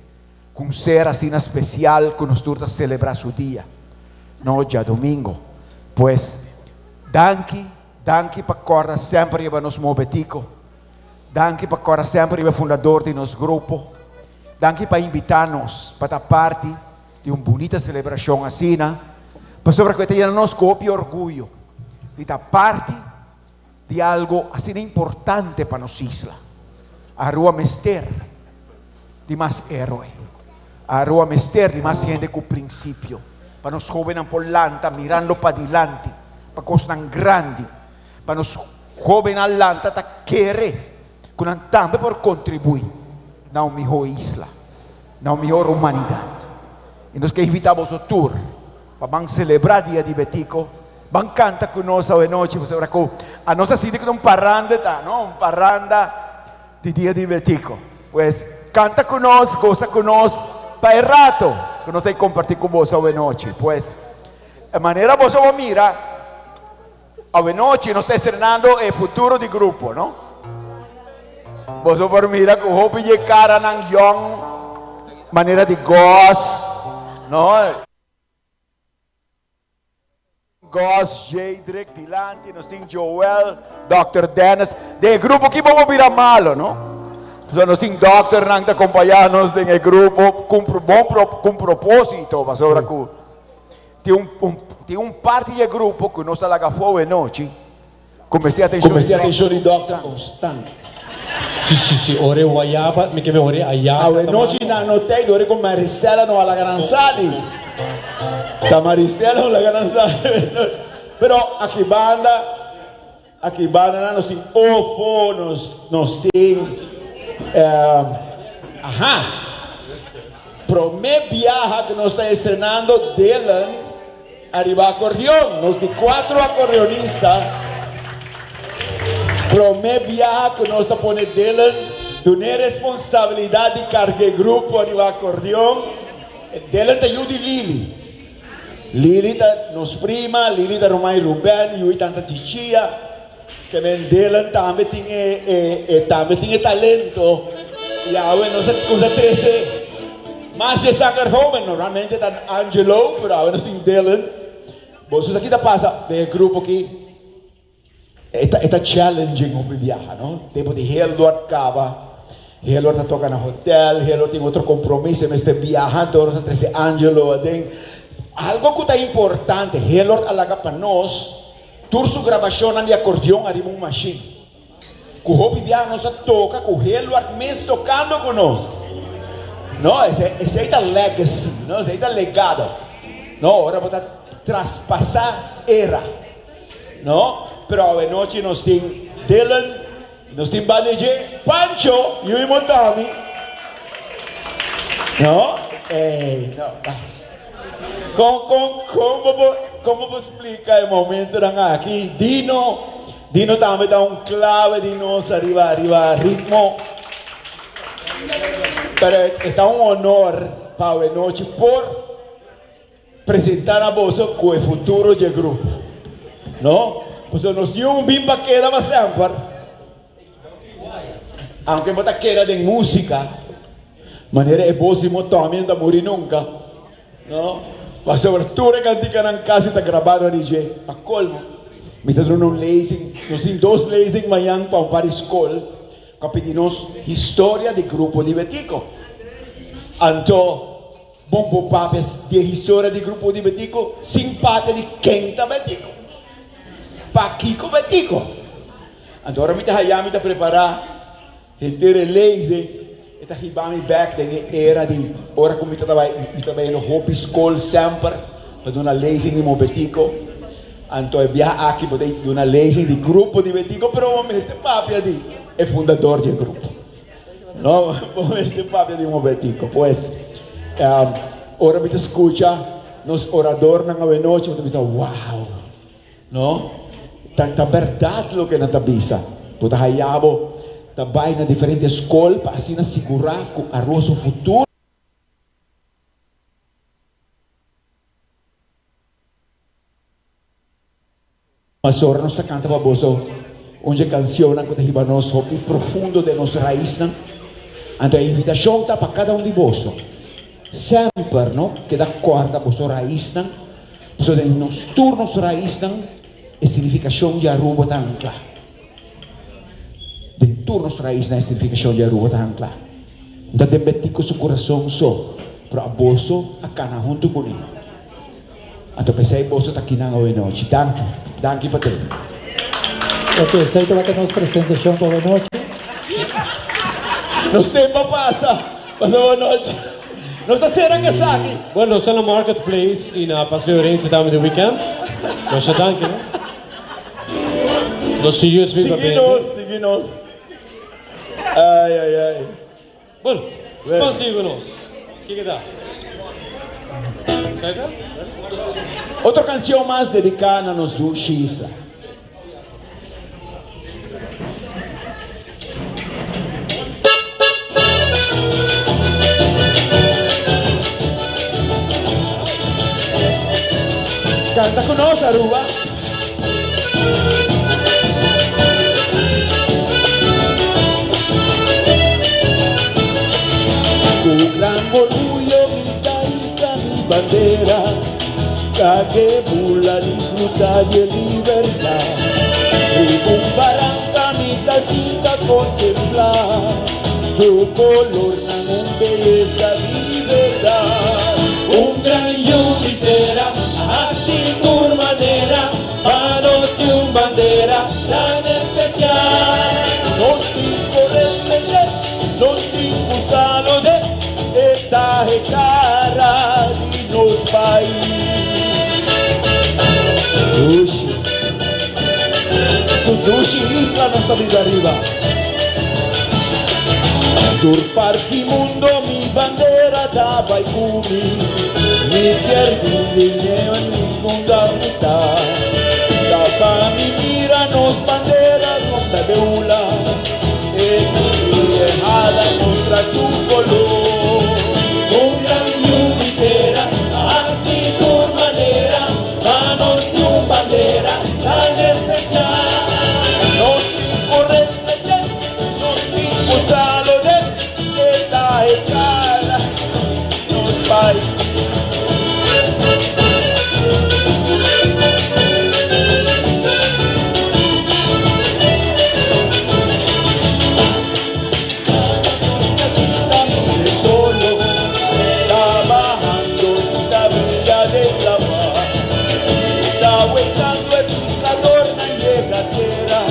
ku un ser asina spesial ku nos tur ta selebrá su dia, no djadumingu. Pues, danki, danki pa kòrda semper riba nos Mobetico. Danki pa kòrda semper riba e fundador di nos grupo. Danki pa invitá nos pa ta parti di un bunita selebrashon asina, pasobra ku e ta yena nos ku hopi orguyo di ta parti di algo asina importante pa nos isla. Aruba mester di mas héroe. Aruba mester di mas hende ku prinsipio, pa nos hóbennan por lanta mirando padilanti pa kosnan grandi, pa nos hóbennan lanta ta kere ku nan tambe por kontribuí na un mihó isla, na un mihor humanidat. I nos ke invitá boso tur pa ban selebrá Dia di Betico. Ban kanta ku nos awenochi pasobra ku anos a sinti ku ta un paranda ta, no? Un paranda di Dia di Betico. Pues kanta ku nos, gosa ku nos pa e rato ku nos ta e kompartí ku boso awenochi. Pues e manera boso bo mira awenochi nos ta estrenando e futuro di grupo, no? Boso por mira ku hopi di e karanan yòn manera di gos, no? Gus, Jadrick, dilanti, nos tin Joel, Dòkter Dennis. Den e grupo aki bo por bira malo, no? So nos tin dòkternan ta kompañá nos den e grupo ku un bon ku un propósito, pasobra ku tin un un tin un parti di e grupo ku nos ta laga afó e nochi ku mester atenshon di Ku mester atenshon di dòkter dòkter konstant. Si si si ora e wayaba mi ke me ora e ayaka Awe ta nochi malo. nan no tei dor ku Maristela no a laga nan sali. Ta Maristela no laga nan sali awe nochi. Pero aki banda aki banda nan nos tin ofo nos nos tin aha prome biaha ku nos ta estrenando Dylan Ariba acordeon, nos di cuatro acordeonista prome biaha cu nos ta pone Dylan dun'e responsabilidad di carga e grupo ariba acordeon. Dylan ta yu di Lily. Lily ta nos prima, Lily ta ruman di Ruben, yu di tanta Chichia. Ke men Dylan tambe tin e e e tambe tin e talento y awe nos a cuminsa trece mas dje sanger hoben. Normalmente ta Angelo pero awe nos tin Dylan. Boso sa ki ta pasa den e grupo aki? E ta e ta challenging hopi biaha no. Tempo di Hildward caba, Hildward ta toca na hotel, Hildward tin otro compromiso e mester biaha anto nos a trece Angelo aden. Algo cu ta importante Hildward a laga pa nos. Tur su grabashonnan di akordeon ariba un mashin. Ku hopi biaha nos a toka ku Heluard mes tokando ku nos. No, esei, esei ta legacy, no, esei ta legado. No, ora bo ta traspasá era. No, pero awenochi nos tin Dylan, nos tin banda dje Pancho, yu i Montami. No, ey, no. Kon, kon, kon bo por, kon bo por splika e momentonan aki? Dino, Dino tambe ta un clave di nos ariba, ariba ritmo. Pero e ta un honor pa awenochi por presenta na boso ku e futuro dje grupo. No? Pasobra nos tin un bin pa keda pa semper. Aunke bo ta keda den músika, manera e bos di Motomi no ta muri nunka, no? Pasobra tur e kantikanan kasi ta grabá dor di dje. Pa kolmo, mi ta duna un lezing, nos tin dos lezing mañan pa un par di skol ku a pidi nos historia di grupo di Betico. Anto, bon por papia di e historia di grupo di Betico sin papia di ken ta Betico, pakiko Betico. Anto ora mi ta haya mi ta prepará henter e lezing, e ta hiba mi bèk den e era di ora ku mi ta bai mi ta bai na hopi skol semper pa duna lezing di Mobetico. Anto e biaha aki bo ta duna lezing di grupo di Betico, pero bo mester papia di e fundador di e grupo. No, bo mester papia di Mobetico. Pues, ora mi ta skucha nos oradornan awenochi, mi ta bisa, wow! No, ta ta bèrdat loke nan ta bisa. Bo ta haya bo ta bai na diferente skol pa asina sigurá ku Aruba su futuro. Mas ora nos ta kanta pa boso un dje kansionnan ku ta hiba nos hopi profundo den nos raisnan. Anto e invitashon ta pa kada un di boso. Semper, no, keda kòrda boso raisnan, pasobra den nos tur nos raisnan e signifikashon di Aruba ta ankla. Den tur nos raisnan e signifikashon di Aruba ta ankla. No ta den Betico su kurason so, pero aboso a kana huntu kuné. Anto p'esei boso ta kinan awe nochi. Danki. Danki pa tur. Ok, esei tabata nos presentashon pa awe nochi. Nos tempu a pasa. Pasa bon nochi. Nos ta sera ku esaki. Bueno, nos ta na Marketplace i na Paseo Herencia tambe den weekend. Masha danki, no? Nos sigui USB pa Sigui bende. nos, sigui nos. Ai, ai, ai. Bueno, ban sigui ku nos. Kiko ta? Saita? Otro kanshon mas dediká na nos dushi isla. Kanta ku nos, Aruba! Ku gran orguyo mi ta hisa mi bandera, Ta ke bula disfruta di e libertad. Riba un baranka mi ta sinta kontemplá Su kolornan, un beyesa di berdad. Un gran yu di tera a hasi tur manera Pa nos tin un bandera tan especial. Nos tin cu respet'é, nos tin cu salud'é, e ta e cara di nos pais. Dushi, su dushi isla nos ta biba ariba. Tur parti mundo mi bandera ta bai cu mi, mi kier vivi n'e mundo a mitá. Ta pa mi mira nos bandera rompe beula, e mi hala mustra su color. Un gran yu di tera a haci tur manera pa nos tin un bandera tan especial. Nos tin cu respet'é. Nos tin cu salud'é, e ta e cara di nos pais. Casita mire solo, ta bahando y ta brilla den la mar. Ta wetando e piscadornan yega tera.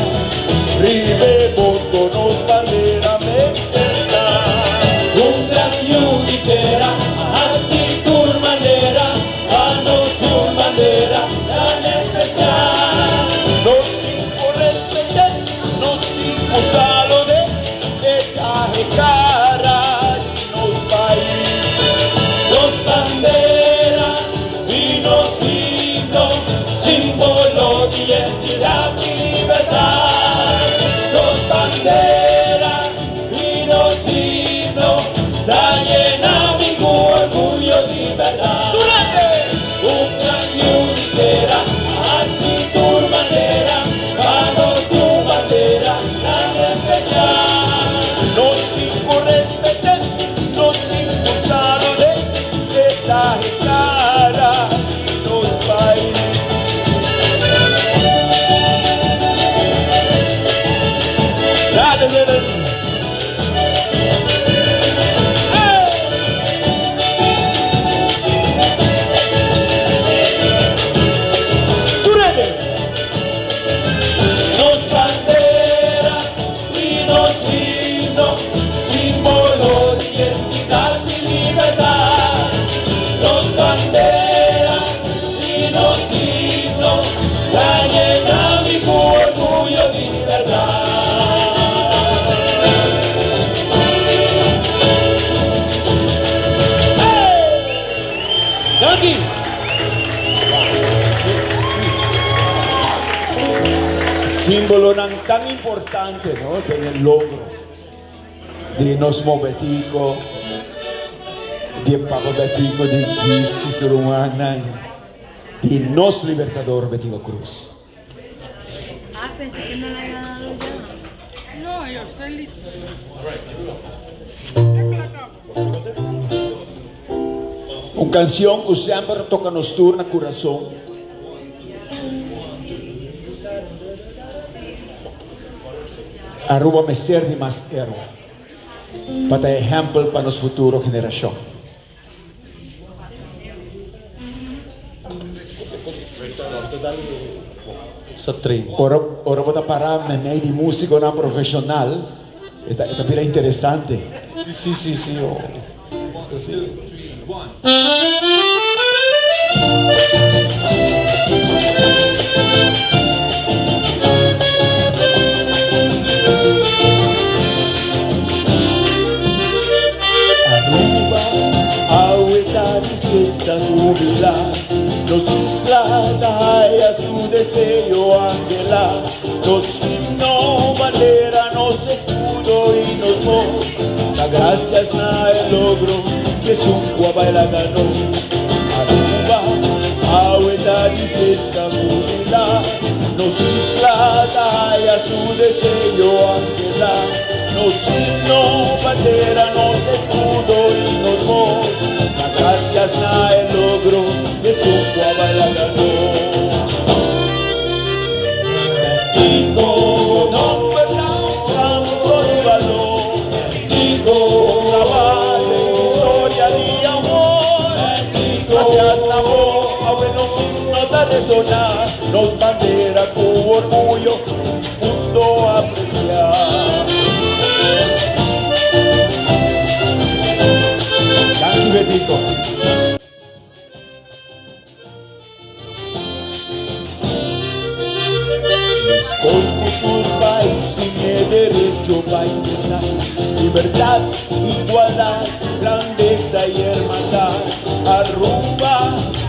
Riba e boto nos bandera mester ta. Un gran yu di tera a hasi tur manera pa nos tin un bandera tan especial. Nos tin ku respet'é, nos tin ku salud'é, e ta e kara di nos pais. Nos bandera i nos himno, simbolo di identidat i libertat. Nos bandera i nos himno ta yena mi ku orguyo di bèrdat. Un gran yu di tera a hasi tur manera pa nos tin un bandera tan espesial. Nos tin ku respet'é, nos tin ku salud'é, e ta e kara di nos pais. Tur hende! Nos bandera i nos himno, simbolo di identidat i libertat. Nos bandera i nos himno ta yena mi ku orguyo di bèrdat. Danki! Simbolonan tan importante no den e logro di nos Mobetico, di e Papa Betico, di Gisi su rumannan, di nos Libertador Betico Cruz. Ah, pensé que no la había dado ya. No, yo estoy listo. Un canción cu semper ta toca nos tur na curason. Aruba mester di mas héroe pa ta ehempel pa nos futuro generacion. Ora ora bo ta para meimei di musiconan profesional e ta e ta bira interesante. Si si si si oh. Aruba, awe ta di fiesta jubilá, Nos isla ta haya su deseo anhelá, Nos himno, bandera, nos escudo y nos voz, Ta gracias na e logro di esun cu a baila ganó. Aruba, awe ta di fiesta jubilá, Nos isla ta haya su deseo anhelá, Nos himno, bandera, nos escudo y nos voz, Ta gracias na e logro di esun cu a baila ganó. Chico, nomber ta un canto di balor, Chico, grabá den historia di amor, Gracias na bo, awe nos himno ta resoná, Nos bandera cu orguyo mundo aprecia. Danki Betico. Meskos ku tur pais tin e derecho pa expresá libertat, igualdat, grandesa i hermandat. Aruba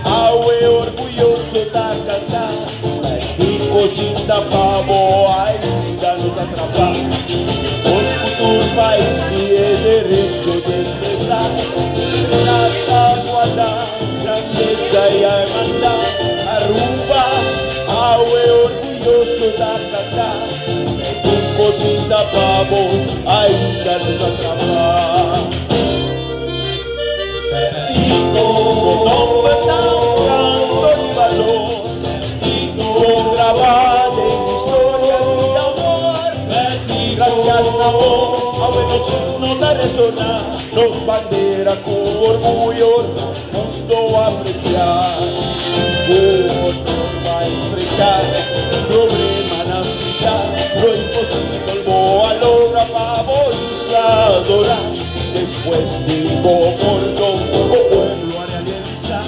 awe orguyoso ta kantá, Betico sinta pa bo ainda no ta trapá. Meskos ku tur pais tin e derecho di expresá libertat, igualdat. Grandeza y hermandad, Aruba, awe orguyoso ta canta, Betico sinta pa bo, ainda nos ta trapa. Betico, bo nomber ta un canto di balor, Betico, graba den historia di amor, Betico, gracias na bo, awe nos himno ta resona. Nos bandera cu orguyo nos mundo aprecia. Cu honor ba enfrenta problemanan pisa. Lo imposibel bo a logra pa bo isla adora. Despues di bo morto bo pueblo a realisa.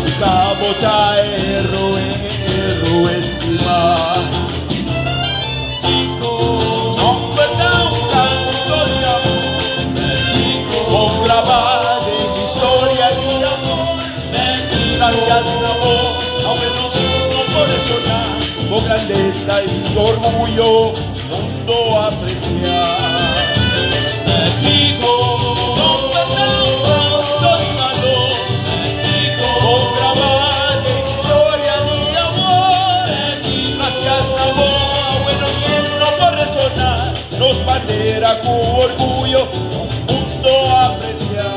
Cu ta bo ta e heroe, e heroe estima. Nomber ta un canto di amor, Bon grabá den historia di amor. Gracias na bo, awe nos himno por resoná, Bo grandeza y orguyo mundo aprecia. Nomber ta un canto di valor, Bon grabá den historia di amor. Gracias na bo, awe nos himno por resoná, Nos bandera cu orguyo nos mundo aprecia.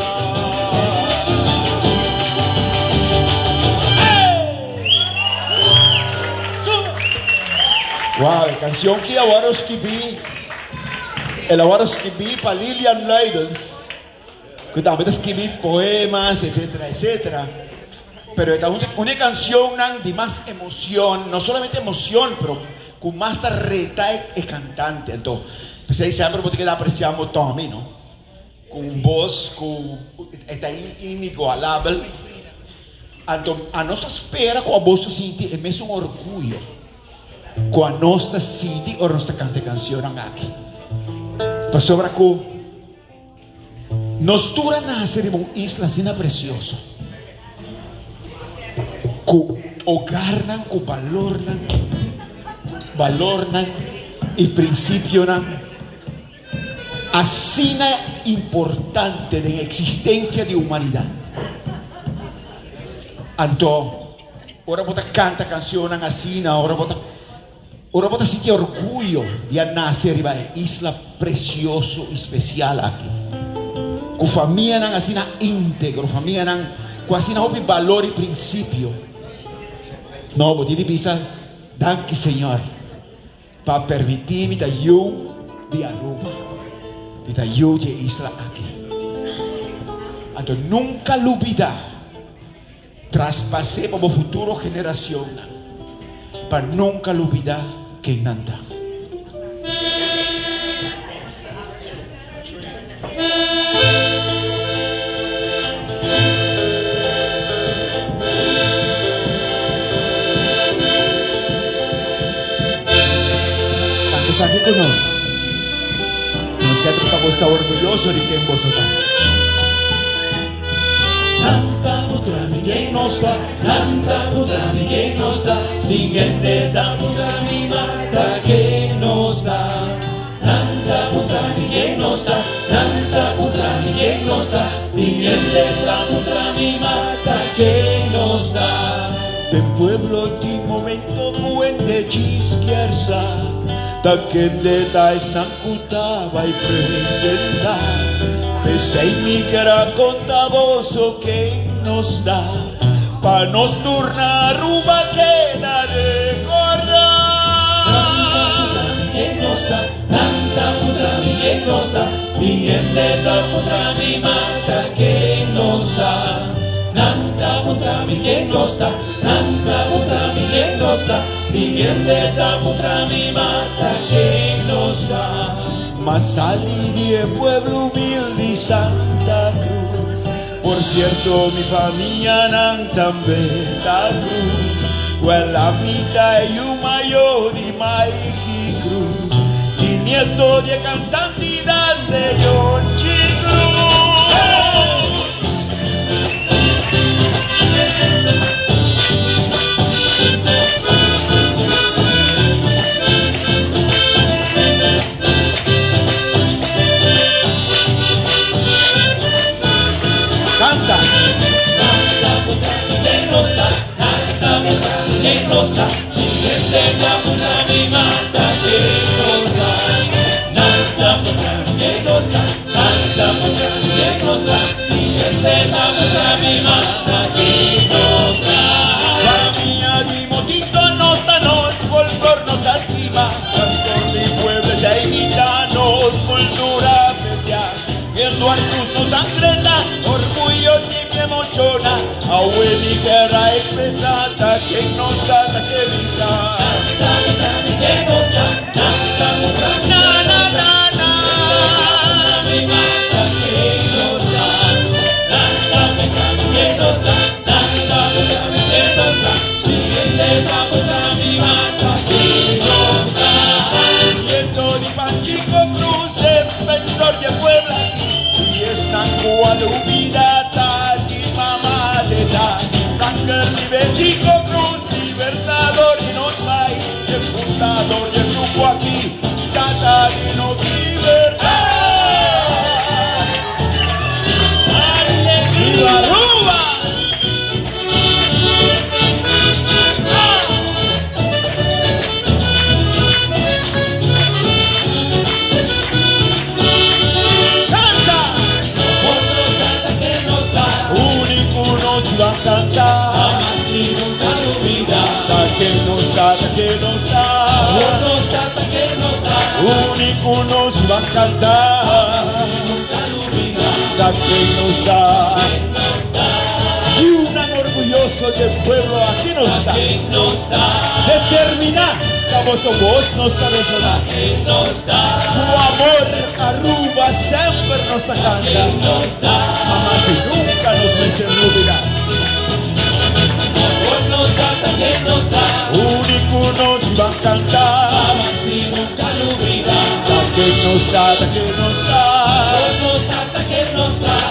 Wow, e cancion ki a worde skibi, el a worde skibi pa Lilian Luidens, cu tambe ta skibi poemas, etcetera, etcetera. Pero e ta un e cancionnan di mas emocion, no solamente emocion, pero cu mas ta reta e cantante. Anto, p'esey semper bo ta keda aprecia mo Tommy, no? Cu un bos cu e ta inigualabel. Anto, anos ta spera cu abos ta sinti e mesun orguyo cu anos ta sinti ora nos ta canta e cancionnan aki. Pasobra cu. Nos tur a nase riba un isla asina precioso, cu hogarnan cu balornan, balornan y principionan asina importante den existencia di humanidad. Anto, ora bo ta canta cancionnan asina, ora bo ta. Ora bo ta sinti orguyo di a nase riba e isla presioso i spesial aki, ku famianan asina íntegro, famianan. Ku asina hopi balor i prinsipio. No, bo tin di bisa, Danki Señor pa permití mi ta yu di Aruba, di ta yu di e isla aki. Anto nunka lubidá, traspas'é pa bo futuro generacionnan, pa nunka lubidá ken nan ta. Tantu esaki ku nos. Nos ke pa bo sta orguyoso di ken boso ta. Nan ta puntra mi ken nos ta, nan ta puntra mi ken nos ta, tin hende ta puntra mi ma ta ken nos ta. Nan ta puntra mi ken nos ta, nan ta puntra mi ken nos ta, tin hende ta puntra mi ma ta ken nos ta. Den pueblo tin momento ku hende djis kier sa ta kende ta esnan ku ta bai presenta. P'esei mi kier a konta boso ken nos ta, pa nos tur na Aruba keda rekordá. Nan ta puntra mi ken nos ta, nan ta puntra mi ken nos ta, tin hende ta puntra mi ma ta ken nos ta. Nan ta puntra mi ken nos ta, nan ta puntra mi ken nos ta, tin hende ta puntra mi ma ta ken nos ta. M'a sali di e pueblo humilde Santa Cruz. Por cierto mi famianan tambe ta Cruz. Wel ami ta e yu mayo di Mikey Cruz y nieto di e cantante Dande Yonchi Cruz. Canta! Famia di Motito nos ta nos folklor nos ta stima. Cantor di pueblo ya imita nos cultura aprecia. Viendo Arcus nos sangre ta orgullo di mi emociona. Awe mi kier a expresa ta ken nos ta ta ke mi ta. Na na na na. Nieto di Panchico Cruz, defensor di e pueblo aki, y esnan cu a lubida ta di mama de ta. Sanger di Betico Cruz, libertador di nos pais, e fundador di e grupo aki, tata di nos libertad. Viva Aruba! Canta! Único nos va a cantar. Ta que nos da, ta que nos da. Único nos va a cantar. Ta que nos da. Yiunan orguyoso dje pueblo aki nos ta. Determiná ta boso bos nos ta resoná. Ku amor Aruba semper nos ta kanta. Hamas i nunka nos mester lubidá. Único nos ban kanta. Ta ke nos ta, ta ke nos ta.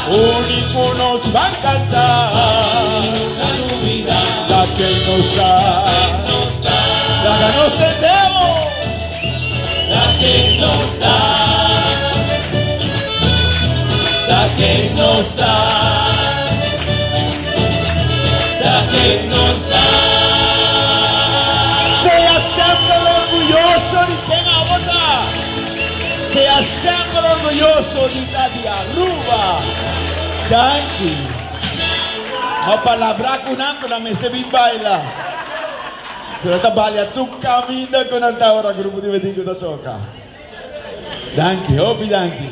Único nos ban canta. Ta ken nos ta. Laga nos tendebo. Ta ken nos ta. Ta ken nos ta. Ta ken nos ta. Sea semper orguyoso di ken abo ta. Sea semper orguyoso di ta di Aruba. Danki. Ma palabrá ku nan ku nan mester bin baila. So nan ta balia tur kaminda ku nan ta ora Grupo di Betico ta toka. Danki, hopi danki.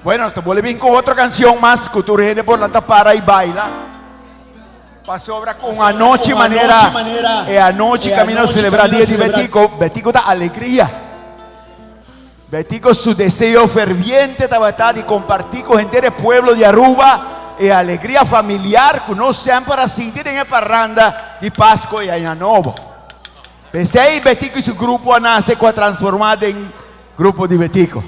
Bueno, nos ta bolbe bin ku otro kanshon mas ku tur hende por lanta para i baila. Pasobra ku un anochi manera e anochi kaminda nos selebrá Dia di Betico, Betico ta alegria. Betico su deseo ferviente tabata di kompartí ku henter e pueblo di Aruba e alegria familiar ku nos semper a sinti den e parranda di Pasko i Aña Nobo. P'esei Betico i su grupo a nase ku a transformá den Grupo di Betico.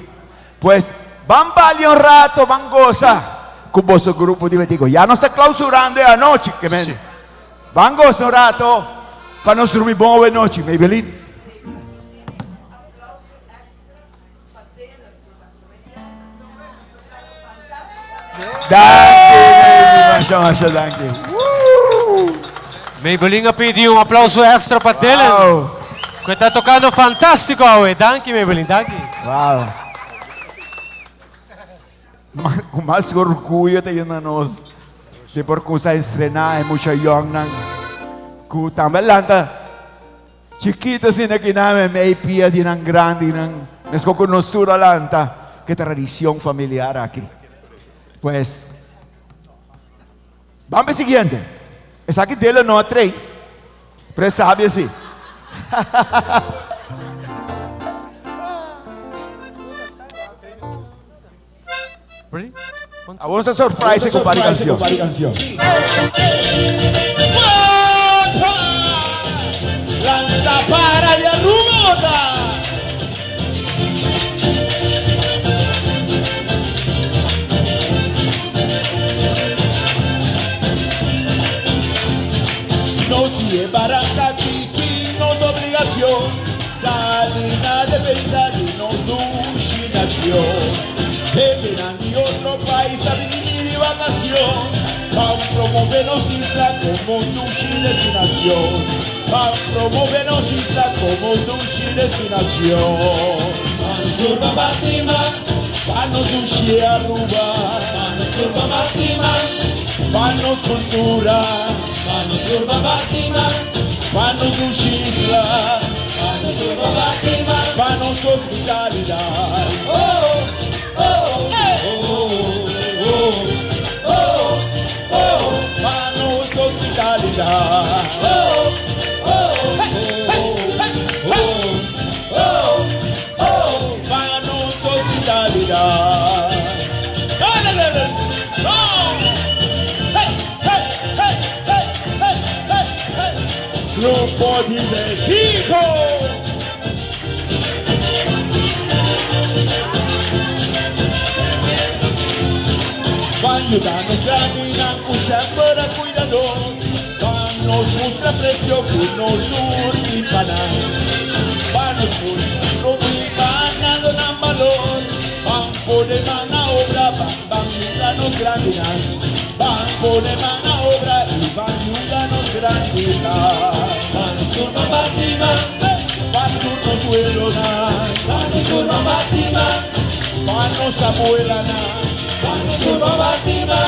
Pues, ban balia un rato, ban gosa ku boso Grupo di Betico. Ya nos ta klausurando e anochi, ke men. Ban gosa un rato pa nos drumi bon awe nochi. Maybelline. Danki, Maybelline. Masha, masha danki. Maybelline a pidi un aplauso extra pa Dylan. Ku e ta tokando fantástiko awe. Danki Maybelline, danki. Wow. Ku mas orguyo ta yena nos di por kusa estrená e mucha yòngnan ku tambe lanta chikito asina ki nan meimei pia di nan grandinan meskos ku nos tur a lanta ku e tradishon familiar aki. Pues. Ban pa e siguiente. Esaki Delo no a trei, pero e sabi asi. Awor nos ta surprise ku par di kansion. Lanta para di Aruba. Nos di e baranka tiki nos obligacion sali na defensa di nos dushi nacion. Hendenan di otro pais ta bini di vacacion pa promove nos isla como dushi destinacion. Pa promove nos isla como dushi destinacion. Turba Fatima. Pa nos dushi Aruba. Pa nos turba Fatima. Pa nos cultura. Pa nos turba Fatima. Pa nos dushi isla. Pa nos turba Fatima. Pa nos hospitalidad. Oh, oh, oh, oh, oh, oh. Pa nos hospitalidad. Oh, oh, oh, oh, oh. Oh, pa nos hospitalidad. Grupo di Betico. Ban yuda nos grandinan ku semper a kuida nos. Ban nos mustra aprecio ku nos urgi pa nan. Ban nos pone probi ban dando nan balor. Ban pone man na obra, ban ban yuda nos grandinan. Ban pone man na obra y ban yuda nos grandinan. Ban nos turma batima, ban tur nos welonan. Ban nos turma batima, ban nos abuelanan. Ban nos turma batima.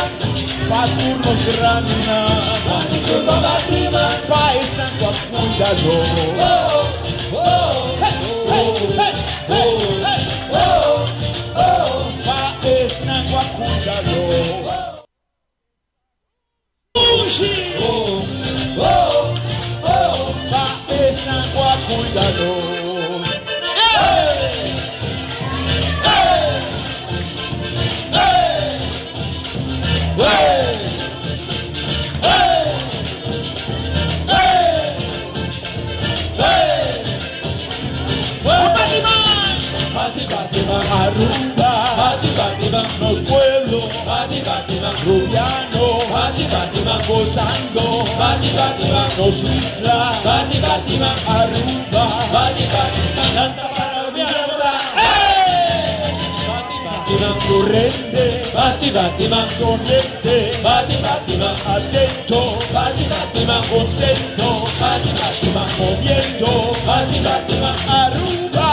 Pa tur nos grandinan. Pa nos tur babatima. Pa esnan ku a kuida nos. Pa esnan ku a kuida nos. Pa esnan ku a kuida nos. Aruba, nos pueblo, Rubiano, gozando, nos isla, Aruba, Corrente, bati bati ma, sonriente, bati bati ma, atento, bati bati ma, contento, bati bati ma, moviendo, bati bati ma, Aruba.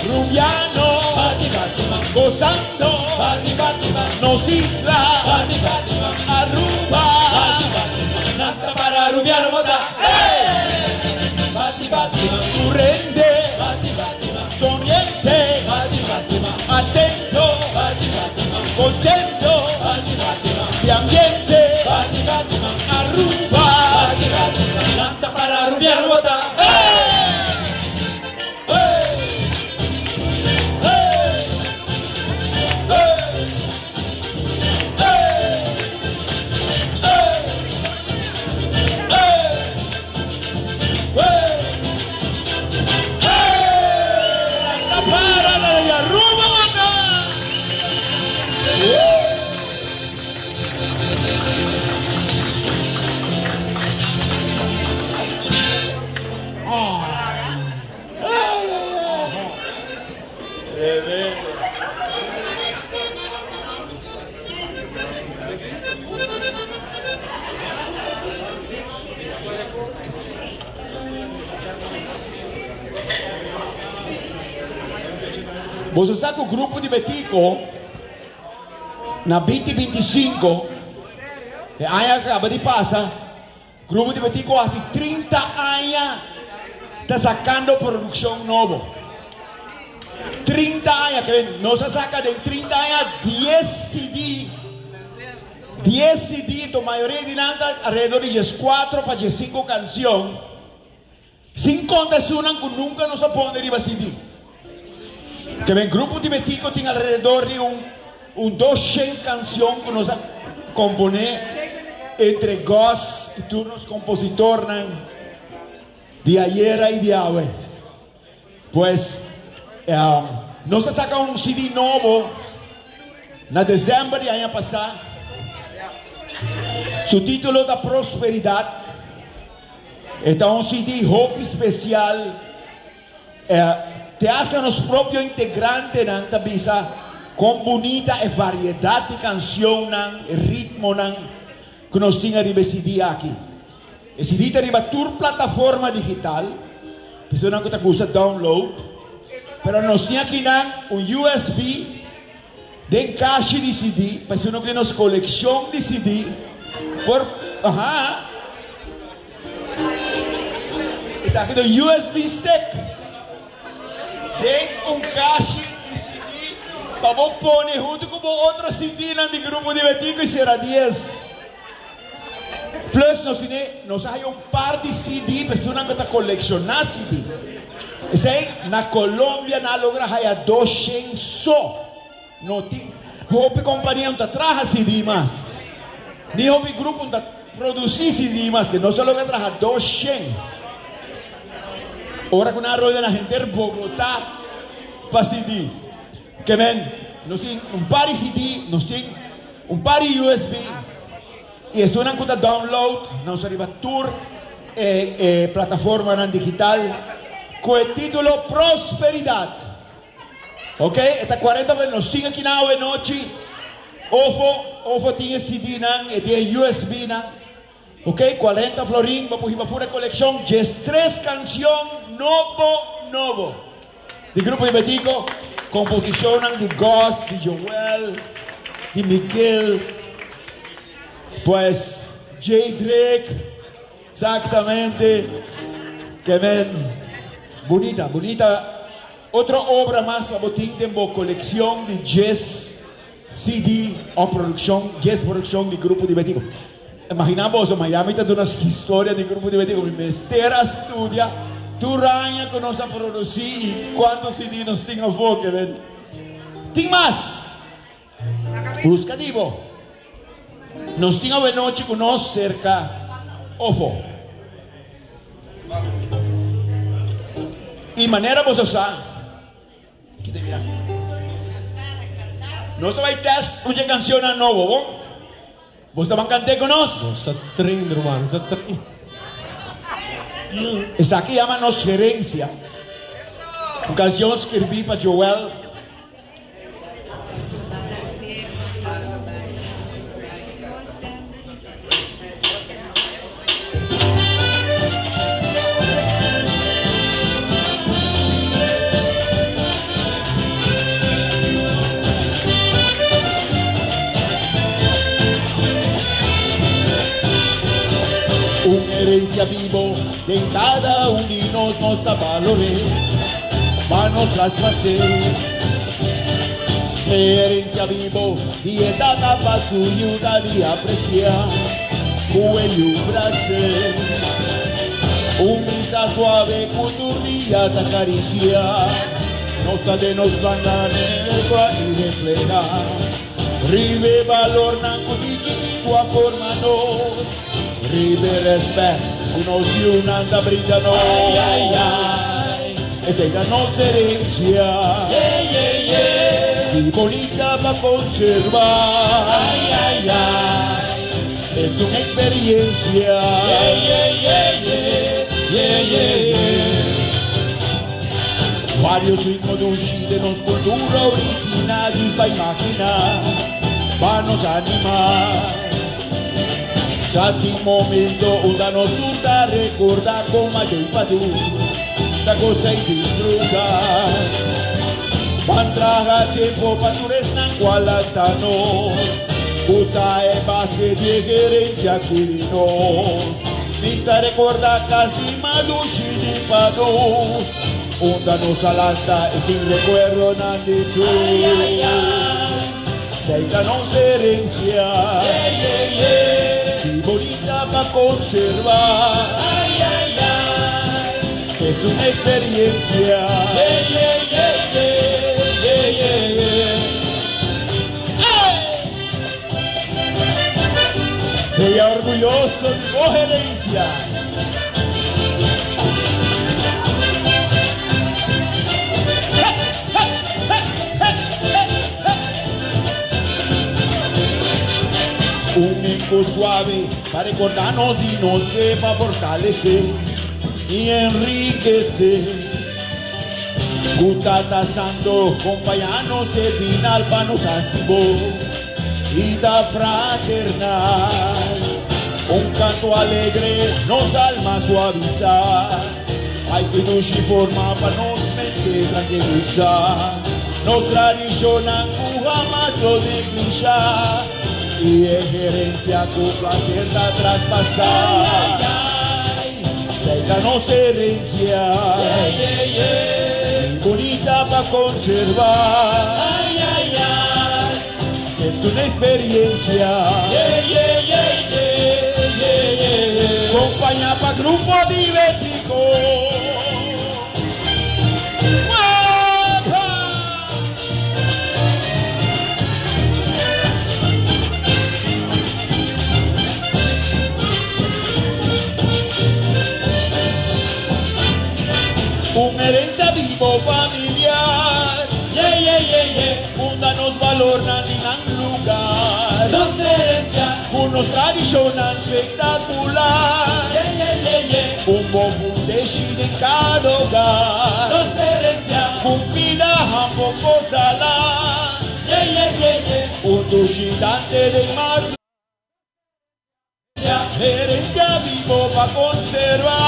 Rubiano, gozando, nos isla, Aruba, Nanta para Rubiano bota. Bati bati. Currente, sonriente, atento, contento, de ambiente, Aruba, Nanta para Rubiano bota. Para la de Aruba, bota. Tremendo. Bo sa cu Grupo di Betico na 2025, e aña cu a caba di pasa, Grupo di Betico haci 30 aña ta sacando produccion nobo. 30 aña, ke nos a saca den 30 aña 10 CD, 10 CD, to mayoria di nan ta alrededor di 14 pa 15 cancion. Sin konta esunnan ku nunka nos a pone riba CD. Keben Grupo di Betico tin alrededor di un un doshen kansion ku nos a komponé entre Gus i tur nos kompositornan di ayera i di awe. Pues nos a saka un CD nobo na desèmber di aña pasá. Su título ta Prosperidat. E ta un CD hopi spesial. Te hasta nos propio integrantenan ta bisa kon bunita e variedat di kansionnan, e ritmonan ku nos tin ariba e CD aki. E CD ta riba tur plataforma digital, personanan ku ta gusta download. Pero nos tin akinan un USB den kashi di CD, pa esun ku tin nos kolekshon di CD por, aha, esaki ta un USB stick den un kashi di CD pa bo pone huntu ku bo otro CD-nan di Grupo di Betico i Sera Dies. Plus nos tene, nos a haya un par di CD pa esunnan ku ta kolekshoná CD. Esei na Colombia nan a logra haya doshen so. No tin hopi kompania no ta traha CD mas, ni hopi grupo no ta produsí CD mas, ke nos a logra traha 200. Ora ku nan a roda na henter Bogotá pa CD. Ke men, nos tin un par di CD, nos tin un par di USB. I esunnan ku ta download nos riba tur e e plataformanan digital ku e título Prosperidat. Ok, e ta 40 pa nos tin aki na awe nochi. Ofo, ofo tin e CD nan, e tin e USB nan. Ok, 40 florin, bo por hiba fura e kolekshon 13 kanshon nobo nobo. Di Grupo di Betico, komposishonnan di Gus, di Joel, di Miguel, pues Jay Drake, exactamente, ke men bunita, bunita. Otro obra mas pa bo tin den bo kolekshon di djes CD of produkshon, djes produkshon di Grupo di Betico. Imagina boso, Miami ta duna historia di Grupo di Betico. Mi mester a studia tur aña cu nos a produci y cuanto CD nos tin afo. Ke men tin mas. Busca di bo. Nos tin awenochi cu nos cerca ofo. Y manera boso sa. Kita mira. Nos ta bai test un dje cancionnan nobo, bon? Bo ta ban cant'é cu nos? Nos ta train, ruman, nos ta train. Esaki yama Nos Herencia. Un cancion skirbí pa Joel. herencia bibo den cada un di nos, nos ta balor'é pa nos traspas'é. Herencia bibo di e tata pa su yu ta di apreciá cu e yu bras'é. Un brisa suave cu tur dia ta cariciá nos ta den nos sanger y reflehá riba e balornan cu di chikitu a forma nos, riba e respet cu nos yunan ta brinda nos. Esey ta nos herencia, di bonita pa conserva. Esta un experiencia. Varios ritmo dushi den nos cultura original djis pa imagina, pa nos anima. Sa tin momento unda nos tur ta recorda con Mayo y Padu ta goza y disfruta. Ban traha tempo pa tur esnan cu a lanta nos, cu ta e base di e herencia cu di nos. Mi ta recorda cas di Madushi di Padu, unda nos a lanta y tin recuerdonan di tur. Esey ta nos herencia, di bonita pa conserva. Es un experiencia. Sea orguyoso di bo herencia. Un eco suave pa recorda nos di nos fe pa fortalece y enriquece. Cu Tata Santo compaña nos te final pa nos haci bo bida fraternal. Un canto alegre nos alma suaviza. Ay cu dushi forma pa nos mente tranquiliza. Nos tradicionnan cu hamas lo neglisha y e herencia cu placer ta traspasa. Esey ta nos herencia bonita pa conserva. Es un experiencia. Compaña pa Grupo di Betico. Wepa! Un herencia vivo familiar. Yeah, yeah, yeah, yeah. Unda nos balornan di nan lugar. Nos herencia. Cu nos tradicionnan spectacular. Yeah, yeah, yeah, yeah. Un bon fundeshi den cada hogar. Nos herencia. Cu pida hampoco sala. Yeah, yeah, yeah, yeah. Un dushidante den mar. Herencia vivo pa conserva.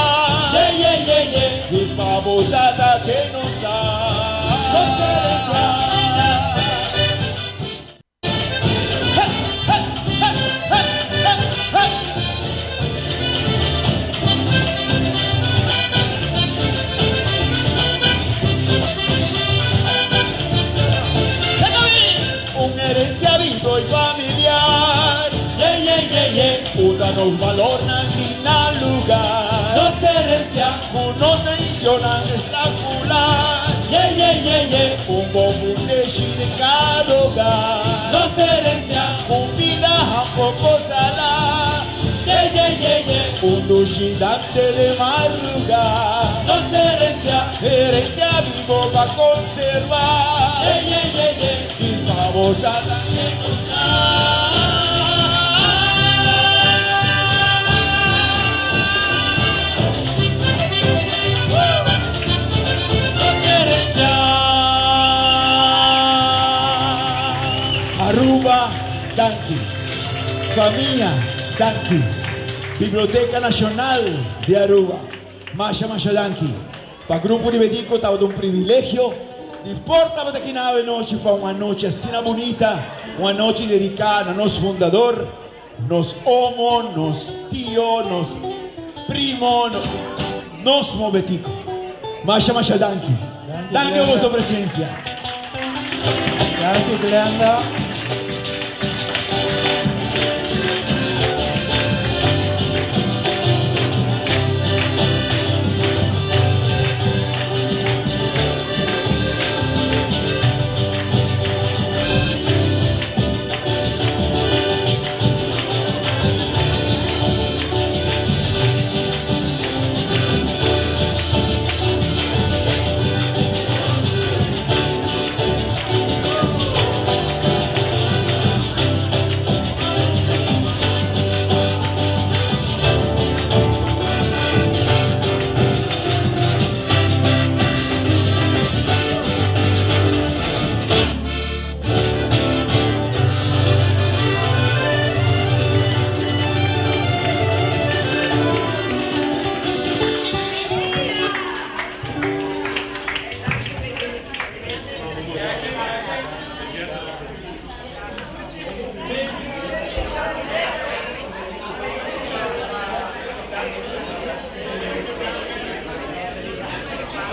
Yeah, yeah, yeah, yeah. Dis pa bo sa ta ke nos ta. Nos herencia. Hey, hey, hey, hey, hey, hey. Un herencia vivo y familiar. Yeah, yeah, yeah, yeah. Unda nos balornan tin nan lugar. Nos herencia. Cu nos tradicionnan espectacular. Yeah, yeah, yeah, yeah. Un bon fundeshi den cada hogar. Nos herencia. Cu bida hampoco sala. Yeah, yeah, yeah, yeah. Un dushidante de madruga. Nos herencia. Herencia bibo pa conserva. Yeah, yeah, yeah, yeah. Y pa bo sa ta ken nos ta. Aruba, danki. Famia, danki. Biblioteca Nacional di Aruba, masha masha danki. Pa Grupo di Betico tabata un privilegio di por tabata aki na awe nochi pa un anochi asina bunita, un anochi dedica na nos fundador, nos omo, nos tio, nos. primo, nos Betico. Masha masha danki. Danki pa boso presencia. Danki Glenda.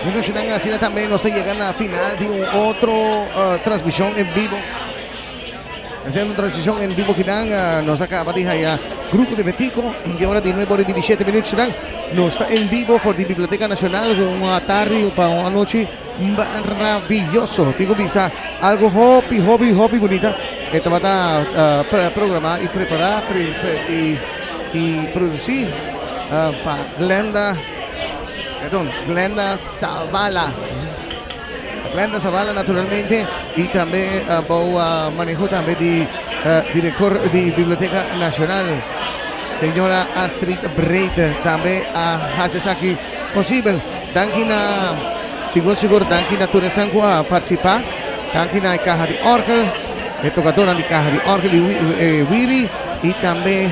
Bueno, Shenang, asina tambe nos ta yega na final di un otro uh, transmisión en vivo. Haciendo transmisión en vivo kinan, uh, nos acaba de haya grupo de Betico y ahora de 9 horas y 27 minutos Shenang, nos está en vivo por la Biblioteca Nacional con una tarde para una noche maravilloso. Digo, visa algo hobby, hobby, hobby bonita. Esta va a uh, programar y preparar pre, pre, y, y producir uh, para Glenda, perdón, Glenda Zavala. Glenda Zavala naturalmente y también uh, bou manejo también de uh, director de Biblioteca Nacional, señora Astrid Breite, también a hace esaki posibel. Danki na sigur sigur danki na tur esnan ku a partisipá. Danki na e kaha di orgel, e tokadónan di kaha di orgel i wiri i tambe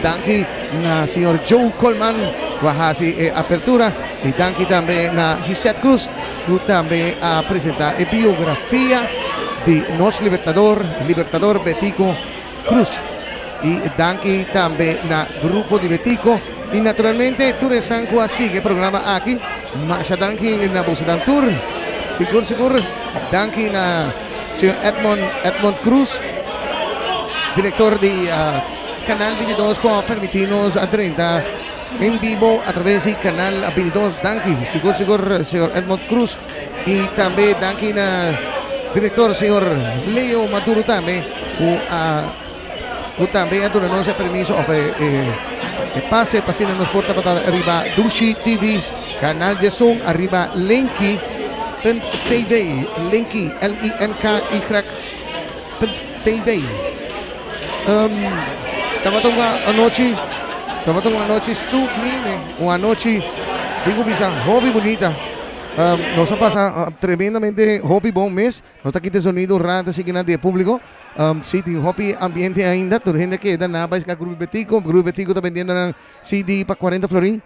danki na señor Joe Coleman ku a hasi e apertura i danki tambe na Gisette Cruz ku tambe a presentá e biografia di nos libertador, Libertador Betico Cruz. I danki tambe na Grupo di Betico i naturalmente tur esnan ku a sigui e programa aki. Masha danki na bosonan tur. Sigur sigur danki na señor Edmond Edmond Cruz, director di Canal 22 ku a permiti nos a drenta en bibo a traves di Canal 22. Danki sigur sigur señor Edmond Cruz i tambe danki na director señor Leo Maduro tambe ku a ku tambe a duna nos e permiso of e e pase pa asina nos por tabata riba Dushi TV Canal Djesun ariba Linky punt TV Linky L I N K Y punt TV um tabata un anochi tabata un anochi sublime un anochi digo bisa hopi bunita um nos a pasa tremendamente hopi bon mes. No ta kita e sonido un rato así kinan di e público. Um, sí, tin hopi ambiente ainda. Tur hende keda na bai ska Grupo Betico. Grupo Betico ta vendiendo nan CD pa 40 florin.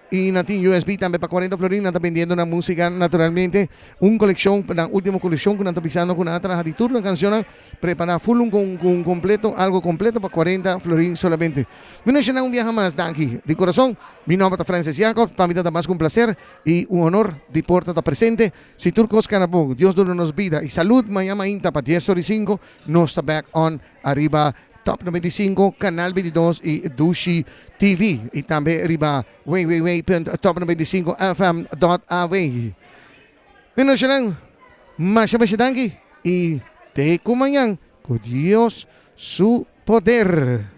Y nan tin USB tambe pa 40 florin. Nan ta vendiendo nan música naturalmente. Un colección, nan último colección ku nan ta bisando ku nan a traha di tur nan cancionnan. Prepara full un con, un completo, algo completo pa 40 florin solamente. Mi no un biaha mas, danki di corazón. Mi nomber ta Francis Jacob. Pa mi ta mas ku un placer y un honor di por ta presente. Si tur kos kana bon, Dios duna nos bida i salud, maña mainta pa dies ora i sinku nos ta back on ariba Top 95, Canal 22 i Dushi TV i tambe riba www.top95fm.aw. Mi nochenan, masha masha danki i te ku mañan ku Dios su poder.